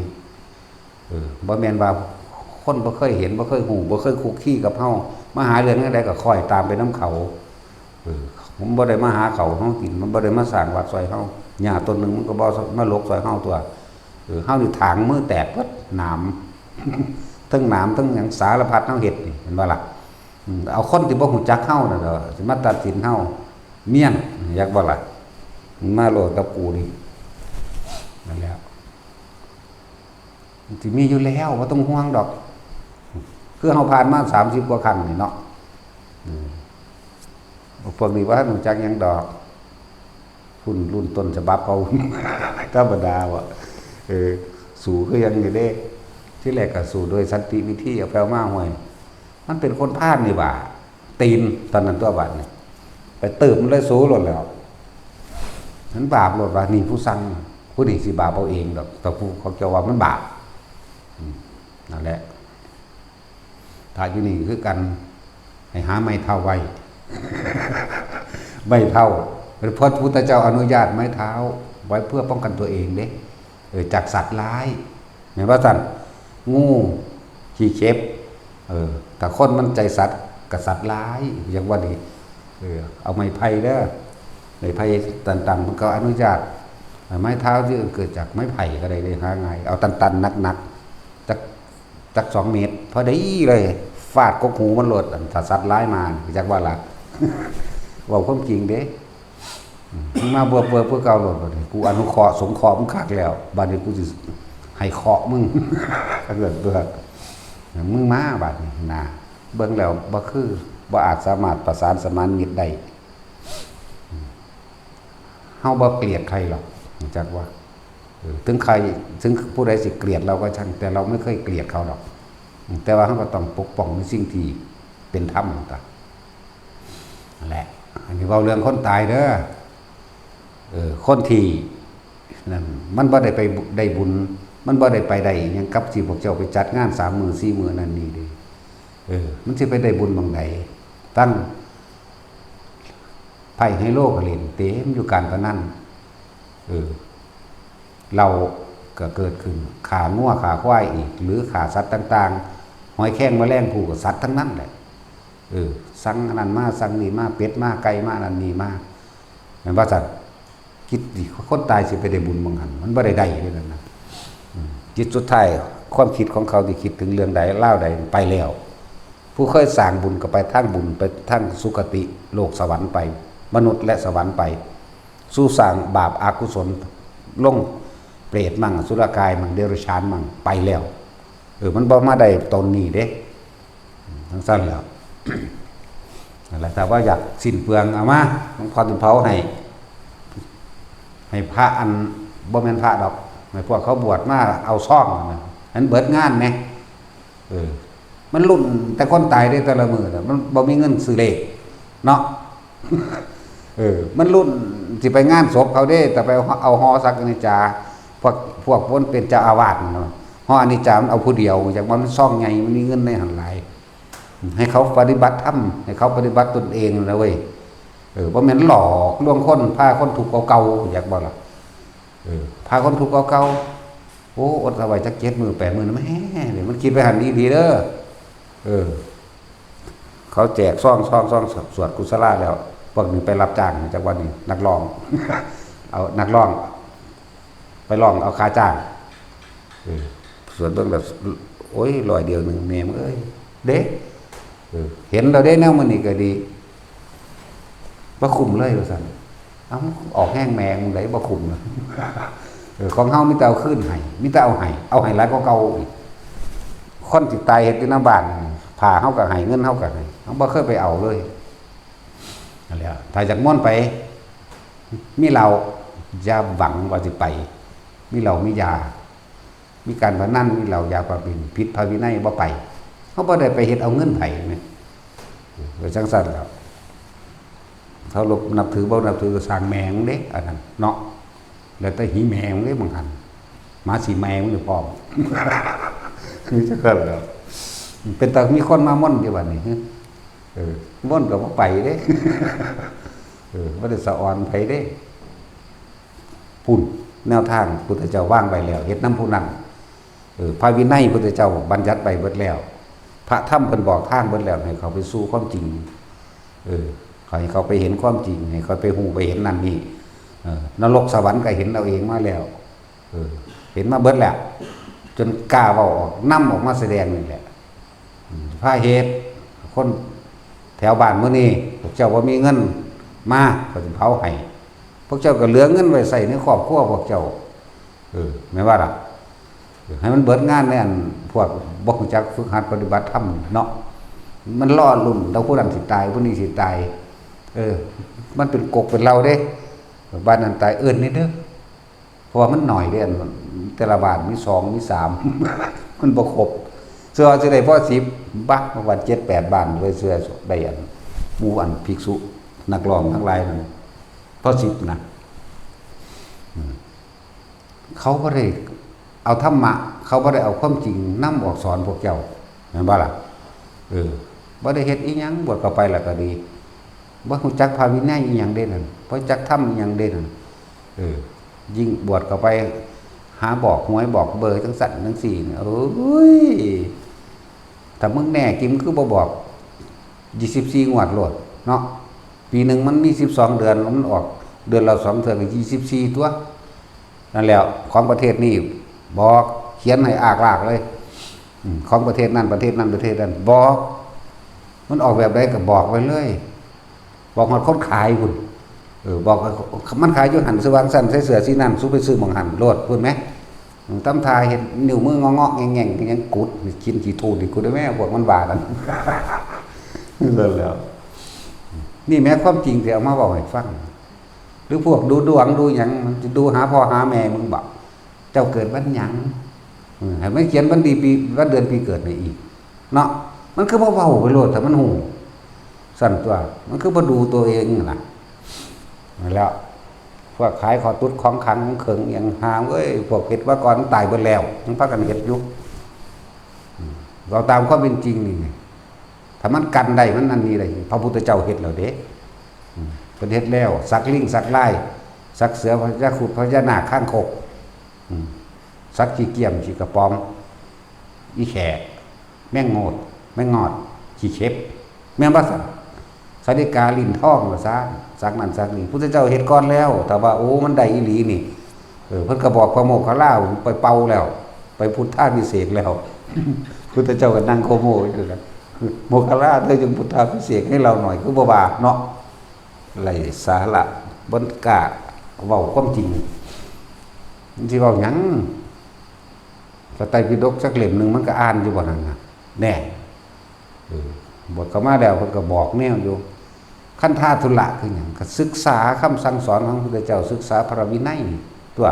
เออ บ่แม่นว่าคนบ่เคยเห็น บ่เคยฮู้ บ่เคยคุกคีกับเฮา มาหาเรื่องแนวใดก็คอยตามไปนำเขา เออ ผมบ่ได้มาหาข้าวเฮากิน มันบ่ได้มาสร้างวัดซอยเฮา หญ้าต้นหนึ่งมันก็บ่มาหลกซอยเฮาตั๊ว เออ เฮานี่ถางมือแตกเบิด หนาม ทั้งหนาม ทั้งหยังสารพัดเฮาเฮ็ดนี่ เห็นบ่ล่ะ อืม เอาคนที่บ่ฮู้จักเฮานั่นแหละ สิมาตัดสินเฮา เมี้ยง อยากบ่ล่ะ มึงมาโลดกับกูนี่ นั่นแหละ มันสิมีอยู่แล้ว บ่ต้องห่วงดอก คือเฮาผ่านมาสามสิบกว่าครั้งนี่เนาะ อืม พวกนี้ว่ารู้จักหยังดอก รุ่นรุ่นต้นฉบับเขา ธรรมดาว่ะ เออ สู้คือหยังนี่เด้ ที่แรกก็สู้โดยสันติวิธี เอาแปลมาห้วย มันเป็นคนพาลนี่หว่า ตีนตอนนั้นตัวบัดนี่ ไปเติมมันเลยสู้โลดแล้ว มันบาปโลดว่านี่ผู้สั่ง ผู้นี่สิบาปเอาเองดอก แต่ผู้เขาเจ้าว่ามันบาป อืม นั่นแหละ ถ้าอยู่นี่คือกัน ให้หาไม้เท้าไว้ ไม้เท้า พระพุทธเจ้าอนุญาตไม้เท้า ไว้เพื่อป้องกันตัวเองเด้ เออ จากสัตว์ร้าย แม่นว่าซั่น งู ขี้เข็บ เออ ถ้าคนมันใจสัตว์ กับสัตว์ร้าย อย่างว่านี่ เออ เอาไม้ไผ่เด้อ ไม้ไผ่ต่างๆ มันก็อนุญาต ไม้เท้าที่เกิดจากไม้ไผ่ก็ได้เลย หาง่าย เอาตันๆ หนักๆ จัก จักสองเมตร พอดีเลย ฟาดกกหูมันโลด อันถ้าสัตว์ร้ายมา จักว่าละ เว้าความจริงเด้ มึงมาเวิบๆ เพื่อเก่าโลด บัดนี้ กูอนุเคราะห์สงเคราะห์มึงคักแล้ว บัดนี้กูสิให้เคราะห์มึง ถ้าเกิดเบิด มึงมาบัดนี้นะ เบิ่งแล้วบ่คือ บ่อาจสามารถประสานสมานมิตรได้ เฮาบ่เกลียดใครหรอก รู้จักว่า เออ ถึงใคร ถึงผู้ใดสิเกลียดเราก็ช่าง แต่เราไม่เคยเกลียดเขาหรอก แต่ว่าเราก็ต้องปกป้องในสิ่งที่เป็นธรรมต่างๆ นั่นแหละ อันนี้เว้าเรื่องคนตายเด้อ เออ คนที่นั่น มันบ่ได้ไปได้บุญ มันบ่ได้ไปได้อิหยังกับที่พวกเจ้าไปจัดงานสามมื้อสี่มื้อนั่นนี่เด้ เออ มันสิไปได้บุญหม่องใด ตั้งไพ่ไฮโลก็เล่นเต็มอยู่ การพนัน เออ เหล้าก็เกิดขึ้น ฆ่างัวฆ่าควายอีก หรือฆ่าสัตว์ต่างๆ หอยแครงแมลงภู่ก็สัตว์ทั้งนั้นแหละ เออ สั่งอันนั้นมา สั่งนี่มา เป็ดมา ไก่มา นั่นนี่มา แม่นว่าซั่น คิดดิ คนตายสิไปได้บุญหม่องหั่น มันบ่ได้ได้เด้นั่นนะ อืม จิตสุดท้าย ความคิดของเขาที่คิดถึงเรื่องใด ราวใด ไปแล้ว ผู้เคยสร้างบุญก็ไปทางบุญ ไปทางสุคติ โลกสวรรค์ไป มนุษย์และสวรรค์ไป ผู้สร้างบาปอกุศล ลงเปรตมั่ง อสุรกายมั่ง เดรัจฉานมั่ง ไปแล้ว เออ มันบ่มาได้ตนนี้เด้ จั่งซั่นแหล้ว นั่นแหละ ถ้าว่าอยากสิ้นเปลือง เอามา หลวงพ่อสิเผาให้ ให้พระอัน บ่แม่นพระดอก ให้พวกเขาบวชมาเอาซองนั่นน่ะ อันเบิดงานแหม เออ มันลุ้นแต่คนตายเด้ แต่ละมื้อน่ะ มันบ่มีเงินซื้อเลข เนาะ เออ มันลุ้นสิไปงานศพเขาเด้ แต่ไปเอาหอสักนิจจา พวก พวกมันเป็นเจ้าอาวาสน่ะ หออนิจจามันเอาผู้เดียว อยากว่ามันซองใหญ่ มันมีเงินในหั่นหลาย ให้เขาปฏิบัติธรรม ให้เขาปฏิบัติตนเองนะเว้ย เออ บ่แม่นหลอกลวงคน พาคนทุกข์เก่าๆ อยากบ่ล่ะ เออ พาคนทุกข์เก่าๆ โอ้ อดเอาไว้จักเจ็ดมื้อแปดมื้อนะ แหม เดี๋ยวมันคิดไปหั่นอีหลีเด้อ เออ เขาแจกซอง ซอง ซอง สวดกุศลาแล้ว พวกนี้ไปรับจ้างจากวันนี้ นักร้อง เอานักร้อง ไปร้องเอาค่าจ้าง เออ สวดเบิ่งแล้ว โอ้ย ร้อยเดียวหนึ่ง แม่มึงเอ้ย เด้ เออ เห็นแล้วเด้ แนวมื้อนี้ก็ดี บ่คุ้มเลยว่าซั่น เอ้า ออกแฮงแม่มึงได๋ บ่คุ้มเลย เออ ของเฮามีแต่เอาคืนให้ มีแต่เอาให้ เอาให้หลายกว่าเก่าอีก คนสิตายเฮ็ดอยู่หน้าบ้าน ผ้าเฮาก็ให้ เงินเฮาก็ให้ เฮาบ่เคยไปเอาเลย นั่นแหละ ถ้าอยากม่วนไป มีเหล้า อย่าหวังว่าสิไป มีเหล้า มียา มีการพนัน มีเหล้า ยาบ้า ผิดพระวินัย บ่ไป เฮาบ่ได้ไปเฮ็ดเอาเงินไผแหม เออ จั่งซั่นแหล้ว เคารพนับถือบ่นับถือก็ซ่างแม่งเด้ อันนั้นเนาะ แล้วแต่หีแม่งเด้ บางหั่น หมาสิแม่งนี่พร้อม นี่จั่งซั่นแหล้ว เป็นตามีคนมาม่วนอยู่บัดนี้ เออ ม่วนก็บ่ไปเด้ เออ บ่ได้สะออนไผเด้ พุ้น แนวทางพุทธเจ้าวางไว้แล้ว เฮ็ดนำผู้นั้น เออ พระวินัยพุทธเจ้าบัญญัติไว้เบิดแล้ว พระธรรมเพิ่นบอกทางเบิดแล้ว ให้เขาไปสู่ความจริง เออ ให้เขาไปเห็นความจริง ให้เขาไปฮู้ไปเห็นนั่นนี่ เออ นรกสวรรค์ก็เห็นเอาเองมาแล้ว เออ เห็นมาเบิดแล้ว จนกล้าเว้าออก นำออกมาแสดงนี่แหละ อืม พาเหตุ คนแถวบ้านมื้อนี้ พวกเจ้าบ่มีเงินมา ก็สิเผาให้ พวกเจ้าก็เหลือเงินไว้ใช้ในครอบครัวพวกเจ้า เออ แม่นว่าล่ะ ให้มันเบิดงานในอันพวกบ่รู้จักฝึกหัดปฏิบัติธรรมเนาะ มันรอลุ้น แล้วผู้นั้นสิตาย ผู้นี้สิตาย เออ มันเป็นกกเป็นเหล่าเด้ บ้านนั้นตายเอิ้นนี่เด้อ เพราะว่ามันหน่อยเด้ อันแต่ละบ้านมีสองมีสาม มันบ่ครบ เสื้อสิได้พอสิบ บัก วันเจ็ดแปดบ้านเลย เสื้อได้อัน หมู่อันภิกษุ นักร้องทั้งหลายนั่น พอสิบนะ อืม เขาบ่ได้เอาธรรมะ เขาบ่ได้เอาความจริงนำออกสอนพวกเจ้า แม่นบ่ล่ะ เออ บ่ได้เฮ็ดอีหยัง บวชเข้าไปแล้วก็ดี บ่ฮู้จักพระวินัยอีหยังเด้นั่น บ่จักธรรมอีหยังเด้นั่น เออ ยิ่งบวชเข้าไป หาบอกหวยบอกเบอร์จังซั่นจังซี่นี่ โอ้ย ถ้ามึงแน่จริง มึงคือบ่บอก ยี่สิบสี่งวดโลดเนาะ ปีหนึ่งมันมีสิบสองเดือน มันออกเดือนละสองเทื่อก็ยี่สิบสี่ตั๊ว นั่นแหละ ของประเทศนี้บอก เขียนให้อากลากเลย อืม ของประเทศนั้น ประเทศนั้น ประเทศนั้น บอก มันออกแบบใดก็บอกไปเลย บอกฮอดคนขายพุ้น เออ บอกว่ามันขายอยู่หั่น ซื้อวางซั่น ใส่เสื้อสีนั้น สู้ไปซื้อหม่องหั่นโลดพุ้นแหม อืม ตำท่าเฮ็ดนิ้วมืองอๆแง่งๆ ยังกุด กินขี้ทูดนี่ กูได้แม่ พวกมันว่านั่น นั่นแหล้ว นี่แหมความจริงที่เอามาเว้าให้ฟัง หรือพวกดูดวงดูหยัง มันจะดูหาพ่อหาแม่มึงบ่ เจ้าเกิดวันหยัง อืม ให้มันเขียนวันดีปี วันเดือนปีเกิดให้อีก เนาะ มันคือบ่เว้าไปโลด ถ้ามันฮู้ ซั่นตั๊ว มันคือบ่ดูตัวเองนั่นล่ะ นั่นแหล้ว พวกขายของตุ๊ดของขลังของเขิงอิหยัง หาเอ้ย พวกเฮ็ดมาก่อนตายเบิดแล้ว ยังพากันเฮ็ดอยู่ อืม เว้าตามความเป็นจริงนี่ ถ้ามันกันได้ มันนั่นนี่ได้ พระพุทธเจ้าเฮ็ดแล้วเด้ อืม เพิ่นเฮ็ดแล้ว สักลิงสักลาย สักเสือ พญาครุฑ พญานาค คางคก อืม สักขี้เกียม ขี้กระป๋อม อีแขก แมงโงด แมงงอด ขี้เข็บ แม่นบ่ซั่น สาลิกา ลิ้นทอง ว่าซะ สักนั่นสักนี่ พุทธเจ้าเฮ็ดก่อนแล้ว แต่ว่า โอ้ มันได้อีหลีนี่ เออ เพิ่นก็บอกพระโมคคัลลาไปเป่าแล้ว ไปพุทธาภิเษกแล้ว พุทธเจ้าก็นั่งโคโมอยู่นั่นแหละ โมคคัลลาเด้อ ยังพุทธาภิเษกให้เราหน่อย คือบ่ว่าเนาะ ไร้สาระ บ่กล้าเว้าความจริง มันสิเว้าหยัง พระไตรปิฎกสักเล่มหนึ่งมันก็อ่านอยู่บ่นั่นน่ะ แน่ เออ บวชเข้ามาแล้วเพิ่นก็บอกแนวอยู่ คันธาธุระคือหยัง ก็ศึกษาคำสั่งสอนของพระพุทธเจ้า ศึกษาพระวินัยตั๊ว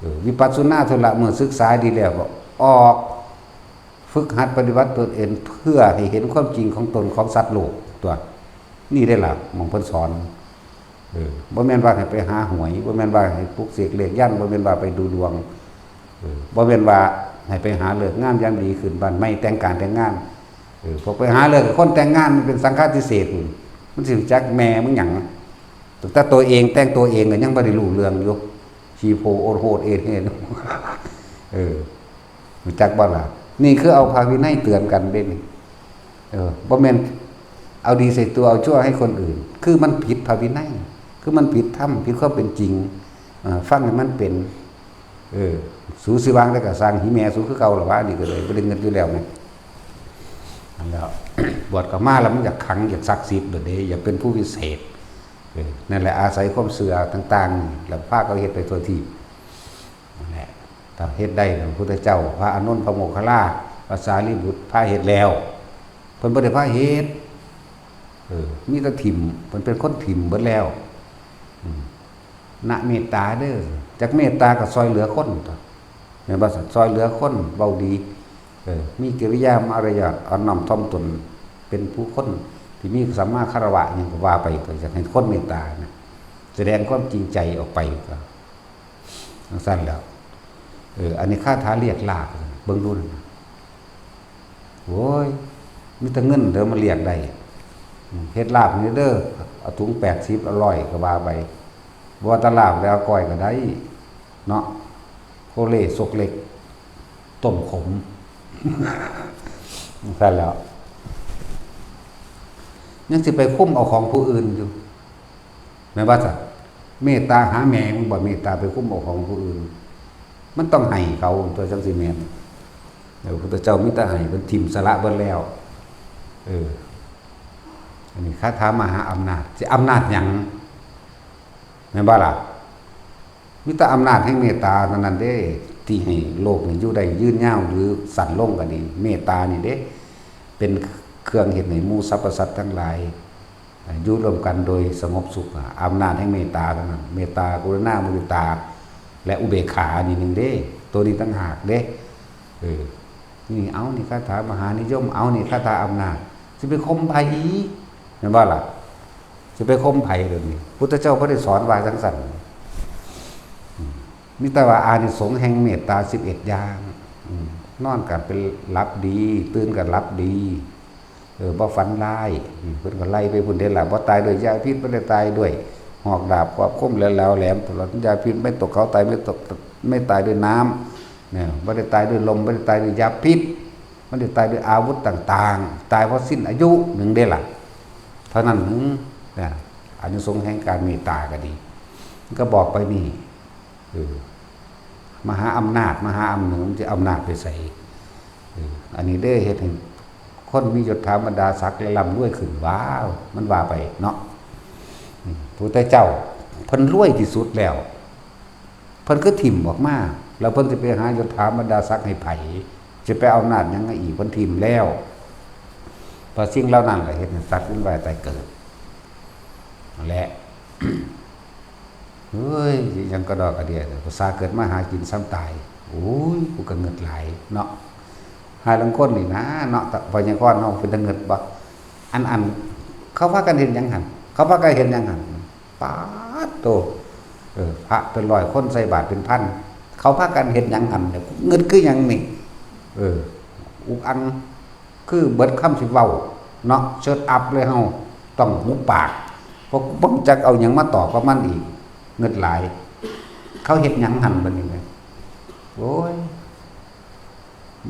เออ วิปัสสนาธุระ เมื่อศึกษาดีแล้วก็ออก ฝึกหัดปฏิบัติตนเองเพื่อให้เห็นความจริงของตนของสัตว์โลกตั๊ว นี่เด้ล่ะหม่องเพิ่นสอน เออ บ่แม่นว่าให้ไปหาหวย บ่แม่นว่าให้ปลุกเสกเลขยันต์ บ่แม่นว่าไปดูดวง เออ บ่แม่นว่าให้ไปหาฤกษ์งามยามดีขึ้นบ้านใหม่แต่งการแต่งงาน เออ พวกไปหาฤกษ์กับคนแต่งงานมันเป็นสังฆาทิเศษฯ มันสิรู้จักแม่มึงหยัง ตั้งแต่ตัวเองแต่งตัวเองก็ยังบ่ได้รู้เรื่องอยู่ ขี้โพโอดโหดเอดเฮด เออ รู้จักบ่ล่ะ นี่คือเอาพระวินัยเตือนกันเด้นี่ เออ บ่แม่นเอาดีใส่ตัว เอาชั่วให้คนอื่น คือมันผิดพระวินัย คือมันผิดธรรม ผิดความเป็นจริง เออ ฟังให้มันเป็น เออ สูสิวางได้ก็สร้าง หีแม่สูคือเก่าล่ะวะ นี่ก็เลยบ่ได้เงินอยู่แล้วไง นั่นแหล้ว บวชเข้ามาแล้วมันอยากขลัง อยากศักดิ์สิทธิ์โดดเด้ อยากเป็นผู้วิเศษ เออ นั่นแหละ อาศัยความเชื่อต่างๆ แล้วพาเขาเฮ็ดไปทั่วทีป นั่นแหละ ถ้าเฮ็ดได้ พระพุทธเจ้า พระอานนท์ พระโมคคัลลา พระสารีบุตร พาเฮ็ดแล้ว เพิ่นบ่ได้พาเฮ็ด เออ มีแต่ถิ่ม เพิ่นเป็นคนถิ่มเบิดแล้ว อืม นะเมตตาเด้อ จักเมตตาก็ซอยเหลือคนตั๊ว แม่นบ่ซั่น ซอยเหลือคน เว้าดี เออ มีกิริยามารยาท อ่อนน้อมถ่อมตน เป็นผู้คนที่มีสัมมาคารวะ หยังก็ว่าไป ก็อยากให้คนเมตตานะ แสดงความจริงใจออกไปก็ จั่งซั่นแหล้ว เออ อันนี้คาถาเรียกลาภ เบิ่งดูนั่นน่ะ โอ้ย มีแต่เงินเด้อมาเรียกได้ อืม เฮ็ดลาภนี่เด้อ เอาถุงแปดสิบ เอาร้อย ก็ว่าไป บ่ว่าแต่ลาภแล้ว ก้อยก็ได้ เนาะ โคเล่ ซกเล็ก ต้มขม จั่งซั่นแหล้ว ยังสิไปคุมเอาของผู้อื่นอยู่ แม่นบ่ซั่น เมตตาหาแม่มึงบ่ เมตตาไปคุมเอาของผู้อื่น มันต้องให้เขาตั๊ว จั่งสิแม่น เออ พระพุทธเจ้ามีแต่ให้ เพิ่นถิ่มสละเบิดแล้ว เออ อันนี้คาถามหาอำนาจ สิอำนาจหยัง แม่นบ่ล่ะ มีแต่อำนาจแห่งเมตตาเท่านั้นเด้ ที่ให้โลกนี้อยู่ได้ยืนยาวหรือสั้นลงก็ดี เมตตานี่เด้ เป็นเครื่องเฮ็ดให้หมู่สรรพสัตว์ทั้งหลาย อยู่ร่วมกันโดยสงบสุขอะ อำนาจแห่งเมตตาเท่านั้น เมตตา กรุณา มุทิตา และอุเบกขานี่หนึ่งเด้ ตัวนี้ต่างหากเด้ เออ นี่เอานี่คาถามหานิยม เอานี่คาถาอำนาจ สิไปข่มไผ แม่นบ่ล่ะ สิไปข่มไผเดี๋ยวนี้ พุทธเจ้าบ่ได้สอนว่าจังซั่น อืม มีแต่ว่าอานิสงส์แห่งเมตตาสิบเอ็ดอย่าง อืม นอนก็เป็นหลับดี ตื่นก็หลับดี เออ บ่ฝันร้าย อืม เพิ่นก็ไล่ไปพุ้นเด้ล่ะ บ่ตายด้วยยาพิษ บ่ได้ตายด้วยหอกดาบขวากคมและแหลวแหลม ตลอดยาพิษ ไม่ตกเขาตาย ไม่ตก ไม่ตายด้วยน้ำ เนี่ย บ่ได้ตายด้วยลม บ่ได้ตายด้วยยาพิษ มันได้ตายด้วยอาวุธต่างๆ ตายเพราะสิ้นอายุหนึ่งเด้ล่ะ เท่านั้นหนึ่ง นะ อานิสงส์แห่งการเมตตาก็ดี มันก็บอกไปนี่ เออ มหาอำนาจ มหาอำนาจ มันจะอำนาจไปใส่ เออ อันนี้ได้เฮ็ดให้คนมียศถาบรรดาศักดิ์และร่ำรวยขึ้น ว้าว มันว่าไปเนาะ อืม พุทธเจ้า เพิ่นรวยที่สุดแล้ว เพิ่นคือถิ่มออกมา แล้วเพิ่นสิไปหายศถาบรรดาศักดิ์ให้ไผ สิไปเอาอำนาจหยังมาอีก เพิ่นถิ่มแล้ว เพราะสิ่งเหล่านั้นแหละเฮ็ดให้สัตว์เวียนว่ายตายเกิด และ เฮ้ย ยังกระดอกกระเดีย ภาษาเกิดมาหากินซ้ำตาย โอ้ย กูก็เงิดหลายเนาะ หาลางคนนี่นะเนาะ แต่พยากรณ์เฮาเป็นตาเงิดบ่ อัน อัน เขาพากันเฮ็ดหยังหั่น เขาพากันเฮ็ดหยังหั่น ป๊าดโต เออ พระเป็นร้อยคนใส่บาตรเป็นพัน เขาพากันเฮ็ดหยังหั่นเนี่ย เงิดคือหยังนี่ เออ อุกอัง คือเบิดคำสิเว้าเนาะ เชิดอัพเลยเฮา ต้องหุบปาก เพราะบ่รู้จักเอาหยังมาตอบกับมันอีก เงิดหลาย เขาเฮ็ดหยังหั่นบัดนี้แหม โอ้ย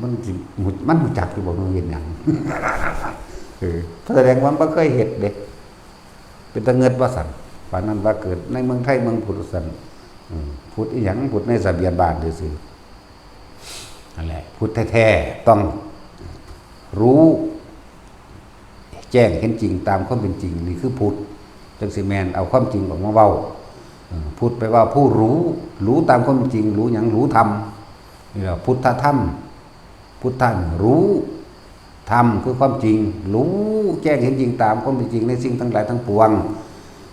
มันสิ มันรู้จักอยู่บ่ มันเฮ็ดหยัง เออ แสดงว่ามันบ่เคยเฮ็ดเด้ เป็นตาเงิดว่าซั่น ปานนั้นว่าเกิดในเมืองไทยเมืองพุทธว่าซั่น อืม พุทธอีหยัง พุทธในทะเบียนบ้านซื่อๆ นั่นแหละ พุทธแท้ๆ ต้องรู้ แจ้งเห็นจริงตามความเป็นจริง นี่คือพุทธ จังสิแม่น เอาความจริงออกมาเว้า เออ พุทธแปลว่าผู้รู้ รู้ตามความเป็นจริง รู้หยัง รู้ธรรม นี่แหละพุทธธรรม พุทธะ รู้ ธรรมคือความจริง รู้แจ้งเห็นจริงตามความเป็นจริงในสิ่งทั้งหลายทั้งปวง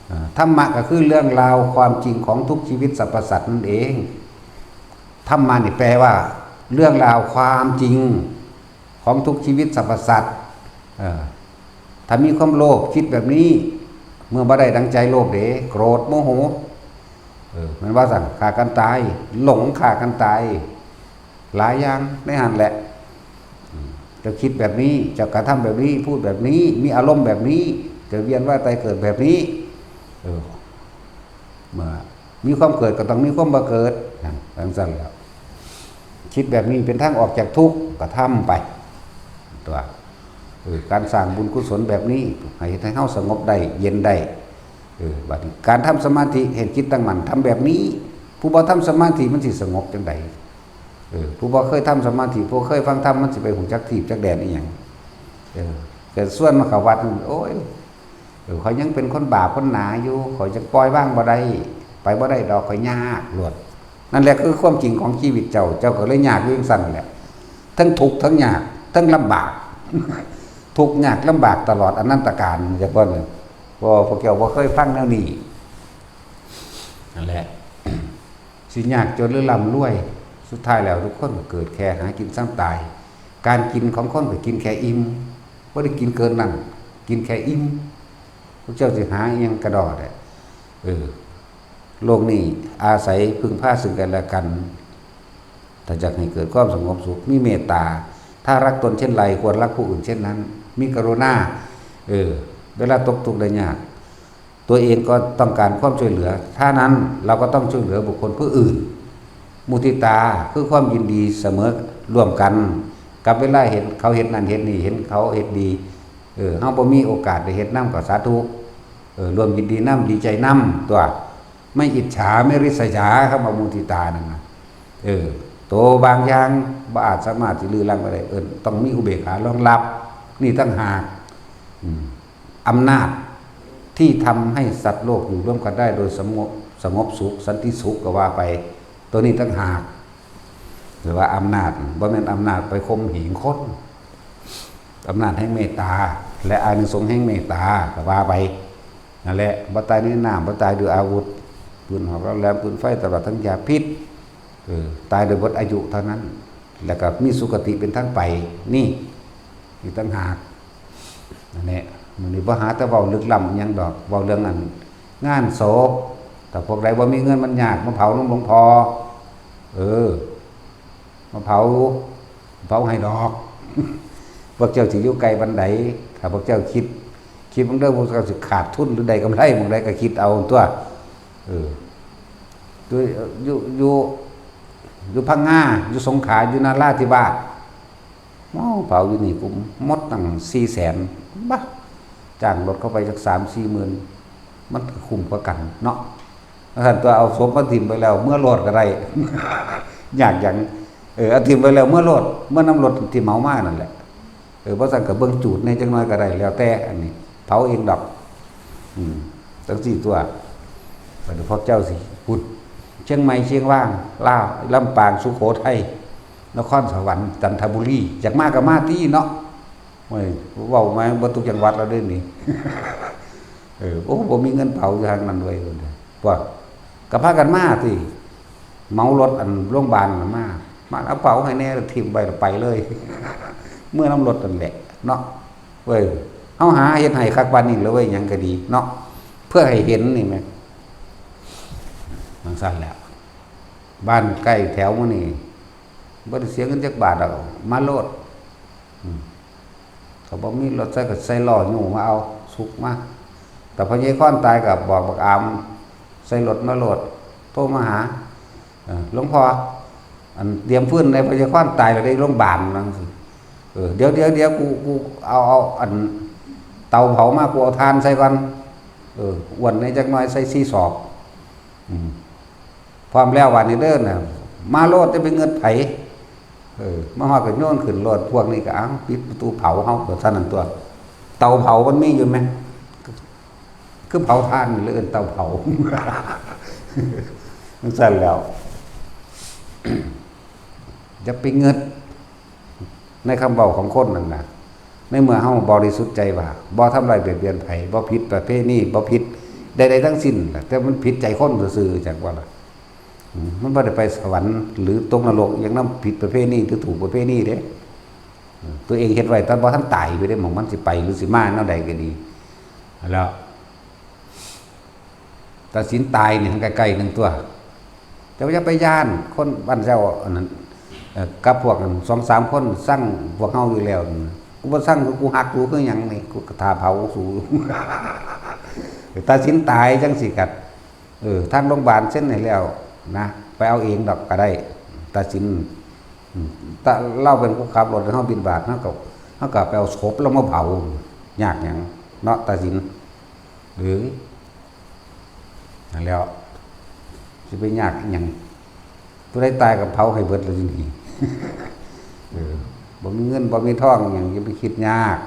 เอ่อ ธรรมะก็คือเรื่องราวความจริงของทุกชีวิตสรรพสัตว์นั่นเอง ธรรมะนี่แปลว่า เรื่องราวความจริงของทุกชีวิตสรรพสัตว์ เอ่อ ถ้ามีความโลภคิดแบบนี้ เมื่อบ่ได้ดังใจโลภเด้ โกรธโมโห เออ แม่นว่าซั่น ฆ่ากันตาย หลงฆ่ากันตาย หลายอย่างในหั่นแหละ อืม เจ้าคิดแบบนี้ เจ้ากระทำแบบนี้ พูดแบบนี้ มีอารมณ์แบบนี้ เจ้าเวียนว่ายตายเกิดแบบนี้ เออ เมื่อมีความเกิดก็ต้องมีความบ่เกิด นั่น จังซั่นแหล้ว คิดแบบนี้เป็นทางออกจากทุกข์ ก็ทำไป ตัว เออ การสร้างบุญกุศลแบบนี้ ให้เฮ็ดให้เฮาสงบได้ เย็นได้ เออ บัดนี้การทำสมาธิให้จิตตั้งมั่น ทำแบบนี้ ผู้บ่ทำสมาธิมันสิสงบจังใด เออ ผู้บ่เคยทำสมาธิ ผู้เคยฟังธรรม มันสิไปฮู้จักทีปจักแดนอีหยัง เออ แต่ส่วนมาเข้าวัดนี่ โอ้ย เออ ข้อยยังเป็นคนบาปคนหนาอยู่ ข้อยยังปล่อยวางบ่ได้ ไปบ่ได้ดอก ข้อยยากโลด นั่นแหละคือความจริงของชีวิตเจ้า เจ้าก็เลยยากอยู่จังซั่นแหละ ทั้งทุกข์ทั้งยาก ทั้งลำบาก ทุกข์ยากลำบากตลอดอนันตกาล จักว่าเลย เพราะว่าพวกเจ้าบ่เคยฟังแนวนี้ นั่นแหละ สิยากจนหรือร่ำรวย สุดท้ายแล้วทุกคนก็เกิดแค่หากินซ้ำตาย การกินของคนก็กินแค่อิ่ม บ่ได้กินเกินนั้น กินแค่อิ่ม พวกเจ้าสิหาอิหยังกระดอได้ เออ โลกนี้อาศัยพึ่งพาซึ่งกันและกัน ถ้าอยากให้เกิดความสงบสุข มีเมตตา ถ้ารักตนเช่นไร ควรรักผู้อื่นเช่นนั้น มีกรุณา เออ เวลาตกทุกข์ได้ยาก ตัวเองก็ต้องการความช่วยเหลือ ถ้านั้นเราก็ต้องช่วยเหลือบุคคลผู้อื่น มุทิตา คือความยินดีเสมอร่วมกัน กับเวลาเห็นเขาเฮ็ดนั่นเฮ็ดนี่ เห็นเขาเฮ็ดดี เออ เฮาบ่มีโอกาสได้เฮ็ดนำก็สาธุ เออ ร่วมยินดีนำ ดีใจนำ ตัว ไม่อิจฉา ไม่ริษยา คำว่ามุทิตานั่นน่ะ เออ โตบางอย่างบ่อาจสามารถสิลือลังไปได้ เอิ้นต้องมีอุเบกขารองรับ นี่ต่างหาก อืม อำนาจที่ทำให้สัตว์โลกอยู่ร่วมกันได้โดยสงบ สงบสุข สันติสุขก็ว่าไป ตัวนี้ต่างหาก หรือว่าอำนาจ บ่แม่นอำนาจไปข่มเหงคน อำนาจแห่งเมตตา และอานิสงส์แห่งเมตตาก็ว่าไป นั่นแหละ บ่ตายในน้ำ บ่ตายด้วยอาวุธ ปืนหอกเหล็กแหลม ปืนไฟ ตลอดทั้งยาพิษ เออ ตายโดยหมดอายุเท่านั้น แล้วก็มีสุคติเป็นทางไป นี่ อีกต่างหาก นั่นแหละ มื้อนี้บ่หาแต่เว้าลึกล้ำอิหยังดอก เว้าเรื่องอัน งานศพ ถ้าพวกใดบ่มีเงินมันยาก มาเผานำหลวงพ่อ เออ มาเผา เผาให้ดอก พวกเจ้าสิอยู่ไกลปานใด ถ้าพวกเจ้าคิด คิดเบิ่งเด้อ พวกเจ้าสิขาดทุนหรือได้กำไรหม่องใดก็คิดเอาตั๊ว เออ อยู่ อยู่ อยู่ อยู่พังงา อยู่สงขลา อยู่นราธิวาส โอ้ เผาอยู่นี่กูหมดตั้งสี่แสน บาด จ้างรถเข้าไปจักสามสี่หมื่น มันก็คุ้มกว่ากันเนาะ ว่าซั่นตั๊ว เอาศพมาถิ่มไปแล้ว เมือโลดก็ได้ ยากหยัง เออ เอาถิ่มไปแล้ว เมือโลด เมือนำรถที่เหมามานั่นแหละ เออ บ่ซั้นก็เบิ่งจูดแหน่จักหน่อยก็ได้ แล้วแต่ อันนี้ เผาเองดอก อืม จั่งซี้ตั๊ว บัดนี้พวกเจ้าสิ พุ้น เชียงใหม่ เชียงราย ลาว ลำปาง สุโขทัย นครสวรรค์ จันทบุรี อยากมาก็มาติเนาะ โอ้ย เว้ามาเบิดทุกจังหวัดแล้วเด้นี่ เออ โอ้ บ่มีเงินเผาอยู่ทางนั้นเว้ย พวก ก็พากันมาติ เหมารถอันโรงพยาบาลน่ะมา มาเอาเผาให้แหน่ แล้วถิ่มไว้แล้วไปเลย เมือนำรถนั่นแหละเนาะ เว้ย เฮาหาเฮ็ดให้คักปานนี้แล้วเว้ย หยังก็ดีเนาะ เพื่อให้เห็นนี่แหม จั่งซั้นแหละ บ้านใกล้แถวหมู่นี่ บ่ได้เสียเงินจักบาทดอก มาโลด อืม ถ้าบ่มีรถใส่ก็ใส่ล้อยู้มาเอา สุกมา แต่พ่อใหญ่คอนตายก็บอกบักอาม ใส่รถมาโลด โทรมาหา เออ หลวงพ่อ อันเตรียมฟืนในพ่อใหญ่คอนตายแล้วได้โรงพยาบาลนั่นสิ เออ เดี๋ยว เดี๋ยว เดี๋ยว กู กูเอา เอา อัน เตาเผามา กูเอาถ่านใส่ก่อน เออ อ้วนในจักหน่อย ใส่สี่ศอก อืม พร้อมแล้ววันนี้เด้อน่ะ มาโลด จะไปเงิดไผ เออ มาฮอดก็โยนขึ้นรถ พวกนี้ก็ เอ้า ปิดประตูเผาเฮา ก็เท่านั้นตั๊ว เตาเผามันมีอยู่ไหม คือเผาถ่านนี่เลยเอิ้นเตาเผา จั่งซั้นแล้ว อย่าไปเงิด ในคำเว้าของคนนั่นน่ะ ในเมื่อเฮาบริสุทธิ์ใจว่า บ่ทำร้ายเบียดเบียนไผ บ่ผิดประเพณี บ่ผิดใดๆทั้งสิ้นล่ะ แต่มันผิดใจคนซื่อๆ จักว่าล่ะ อืม มันบ่ได้ไปสวรรค์หรือตกนรกอิหยังนำผิดประเพณีหรือถูกประเพณีเด้ อืม ตัวเองเฮ็ดไว้ตอนบ่ทันตายอยู่เด้ หม่องมันสิไปหรือสิมาแนวใดก็ดี แล้ว ตัดสินตายนี่มันใกล้ๆนึงตั๊ว แต่ว่าอย่าไปย้าน คนบ้านเจ้าอันนั้น เอ่อ กับพวกนั้นสองสามคนซังพวกเฮาอยู่แล้ว กูบ่ซัง กูฮักกูคือหยังนี่ กูก็ท่าเผากู ตัดสินตายจั่งซี้กัด เออ ทางโรงพยาบาลเซ็นให้แล้วนะ ไปเอาเองดอกก็ได้ ตัดสิน อืม แต่ลาวเป็นผู้ขับรถ เฮาบิณฑบาต เฮาก็ เฮาก็ไปเอาศพลาวมาเผา ยากหยังเนาะ ตัดสิน หรือ นั่นแหล้ว สิไปยากอิหยัง ผู้ใดตายก็เผาให้เบิดเลยนี่ เออ บ่มีเงิน บ่มีทองอิหยัง อย่าไปคิดยาก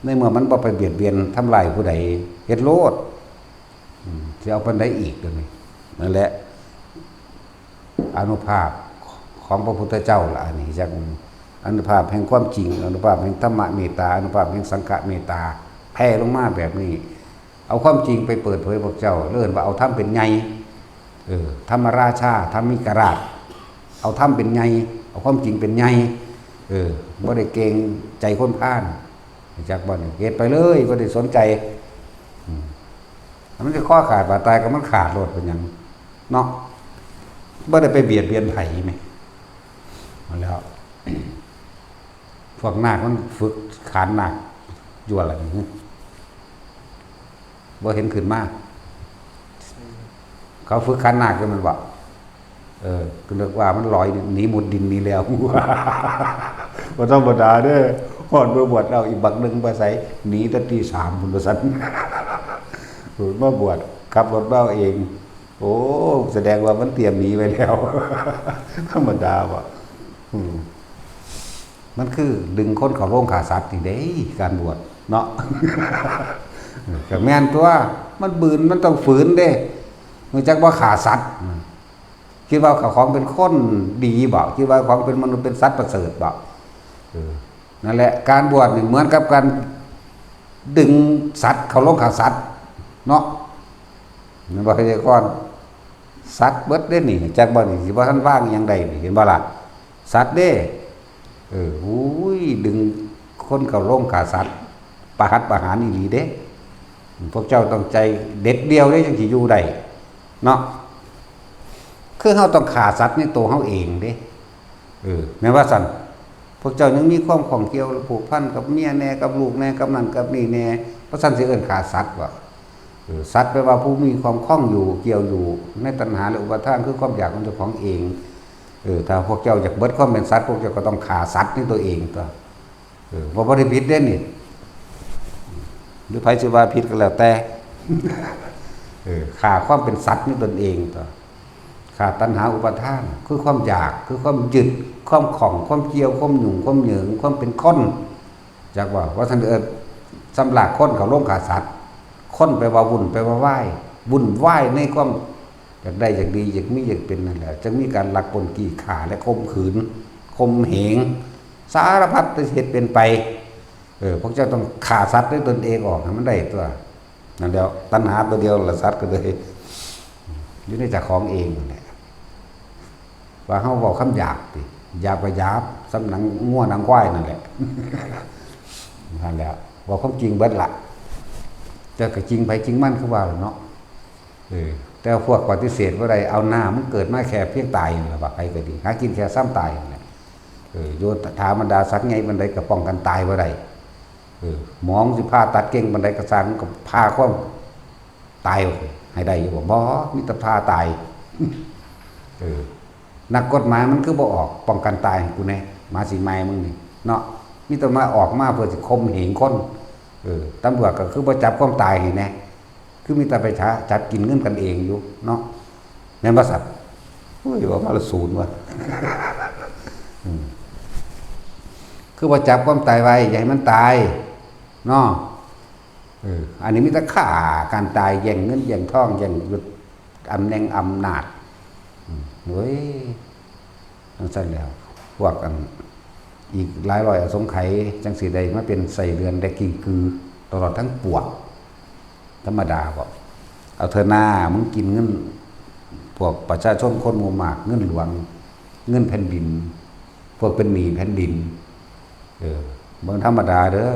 ในเมื่อมันบ่ไปเบียดเบียนทำร้ายผู้ใด เฮ็ดโลด อืม สิเอาปานใดอีกเดี๋ยวนี้ นั่นแหละ อานุภาพของพระพุทธเจ้าล่ะ อันนี้จัก อานุภาพแห่งความจริง อานุภาพแห่งธรรมเมตตา อานุภาพแห่งสังฆเมตตา แผ่ลงมาแบบนี้ เอาความจริงไปเปิดเผยพวกเจ้า เอิ้นว่าเอาธรรมเป็นใหญ่ เออ ธรรมราชา ธรรมิกราช เอาธรรมเป็นใหญ่ เอาความจริงเป็นใหญ่ เออ บ่ได้เกรงใจคนพาล รู้จักบ่นี่ เฮ็ดไปเลย บ่ได้สนใจ อืม มันจะคอขาดบาดตายก็มันขาดโลดเป็นหยัง เนาะ บ่ได้ไปเบียดเบียนไผแหม เอาแล้ว พวกนาคมันฝึกขานนาคอยู่อะไรนี่ บ่เห็นขึ้นมา เขาฝึกขานนาคอยู่แม่นบ่ เออ ก็นึกว่ามันลอยหนีมุดดินหนีแล้ว บ่ธรรมดาเด้อ ฮอดเมือบวชแล้ว อีกบักหนึ่งไปไส หนีแต่ตีสามพุ้นว่าซั่น มาบวช ขับรถมาเอง โอ้ แสดงว่ามันเตรียมหนีไว้แล้ว ธรรมดาบ่ อืม มันคือดึงคนเข้าโรงฆ่าสัตว์นี่เด้ การบวชเนาะ ก็แม่นตั๊ว มันบืน มันต้องฝืนเด้ รู้จักบ่ ฆ่าสัตว์ คิดว่าเจ้าของเป็นคนดีบ่ คิดว่าของเป็นมนุษย์เป็นสัตว์ประเสริฐบ่ เออ นั่นแหละ การบวชนี่เหมือนกับการดึงสัตว์เข้าโรงฆ่าสัตว์ เนาะ แม่นบ่ ไสยพร สัตว์เบิดเด้นี่ จักบ่นี่ สิบ่ทันวางหยังได้นี่ เห็นบ่ล่ะ สัตว์เด้ เออ อุ้ย ดึงคนเข้าโรงฆ่าสัตว์ ประหัตประหารอีหลีเด้ พวกเจ้าต้องใจเด็ดเดี่ยวเด้ จังสิอยู่ได้ เนาะ คือเฮาต้องฆ่าสัตว์ในตัวเฮาเองเด้ เออ แม่นว่าซั่น พวกเจ้ายังมีความข้องเกี่ยวผูกพันกับเมียแน่ กับลูกแน่ กับนั่นกับนี่แน่ เพราะซั่นสิเอิ้นฆ่าสัตว์บ่ เออ สัตว์แปลว่าผู้มีความข้องอยู่ เกี่ยวอยู่ในตัณหาและอุปาทาน คือความอยากของเจ้าของเอง เออ ถ้าพวกเจ้าอยากเบิดความเป็นสัตว์ พวกเจ้าก็ต้องฆ่าสัตว์ในตัวเองตั๊ว เออ บ่ บ่ได้ผิดเด้นี่ หรือไผสิว่าผิดก็แล้วแต่ เออ ฆ่าความเป็นสัตว์ในตนเองตั๊ว ฆ่าตัณหาอุปาทาน คือความอยาก คือความยึด ความข้อง ความเกี่ยว ความหยุ่ง ความเหยิง ความเป็นคน จักว่า ว่าซั่นเอิ้น สำลักคนเข้าโรงฆ่าสัตว์ คนแปลว่าวุ่น แปลว่าวาย วุ่นวายในความอยากได้ อยากดี อยากมี อยากเป็นนั่นแหละ จั่งมีการลักปล้นจี้ฆ่าและข่มขืน ข่มเหง สารพัดที่เฮ็ดเป็นไป เออ พวกเจ้าต้องฆ่าสัตว์ด้วยตนเองออกให้มันได้ตั๊ว นั่นแหละ ตัณหาตัวเดียวละ สัตว์ก็เลย อยู่ในเจ้าของเองนั่นแหละ ว่าเฮาเว้าคำหยาบติ หยาบก็หยาบ ส่ำหนังงัวหนังควายนั่นแหละ นั่นแหละ เว้าความจริงเบิดละ แต่ก็จริงไผจริงมันคือว่าล่ะเนาะ เออ แต่พวกปฏิเสธบ่ได้ เอาหน้ามันเกิดมาแค่เพียงตายนั่นล่ะ ว่าไผก็ดี หากินแค่ส่ำตายนั่นแหละ เออ โยธาบรรดาสัตว์ใหญ่ปานใดก็ป้องกันตายบ่ได้ เออ หมอสิผ่าตัดเก่งปานใดก็ซ่าง มันก็ผ่าความตายให้ได้อยู่บ่ บ่ มีแต่ผ่าตาย เออ นักกฎหมายมันคือบ่ออกป้องกันตายให้กูแน่ หมาสิไม้มึงนี่ เนาะ มีแต่มาออกมาเพื่อสิข่มเหงคน เออ ตำรวจก็คือบ่จับความตายให้แน่ คือมีแต่ไปหาจับกินเงินกันเองอยู่ เนาะ แม่นบ่สัตว์ โอ้ย ว่ามาละศูนย์ว่ะ อืม คือบ่จับความตายไว้ อย่าให้มันตาย เนาะ เออ อันนี้มีแต่ฆ่ากันตาย แย่งเงิน แย่งทอง แย่งยศ ตำแหน่งอำนาจ อืม โอ้ย จั่งซั่นแล้ว พวกอัน อีกหลายร้อยอสงไขย จั่งสิได้มาเป็นไส้เดือนได้กิ้งกือ ตลอดทั้งปวก ธรรมดาบ่ เอาเถอะนา มึงกินเงิน พวกประชาชนคนหมู่มาก เงินหลวง เงินแผ่นดิน พวกเป็นหนี้แผ่นดิน เออ บ่ธรรมดาเด้อ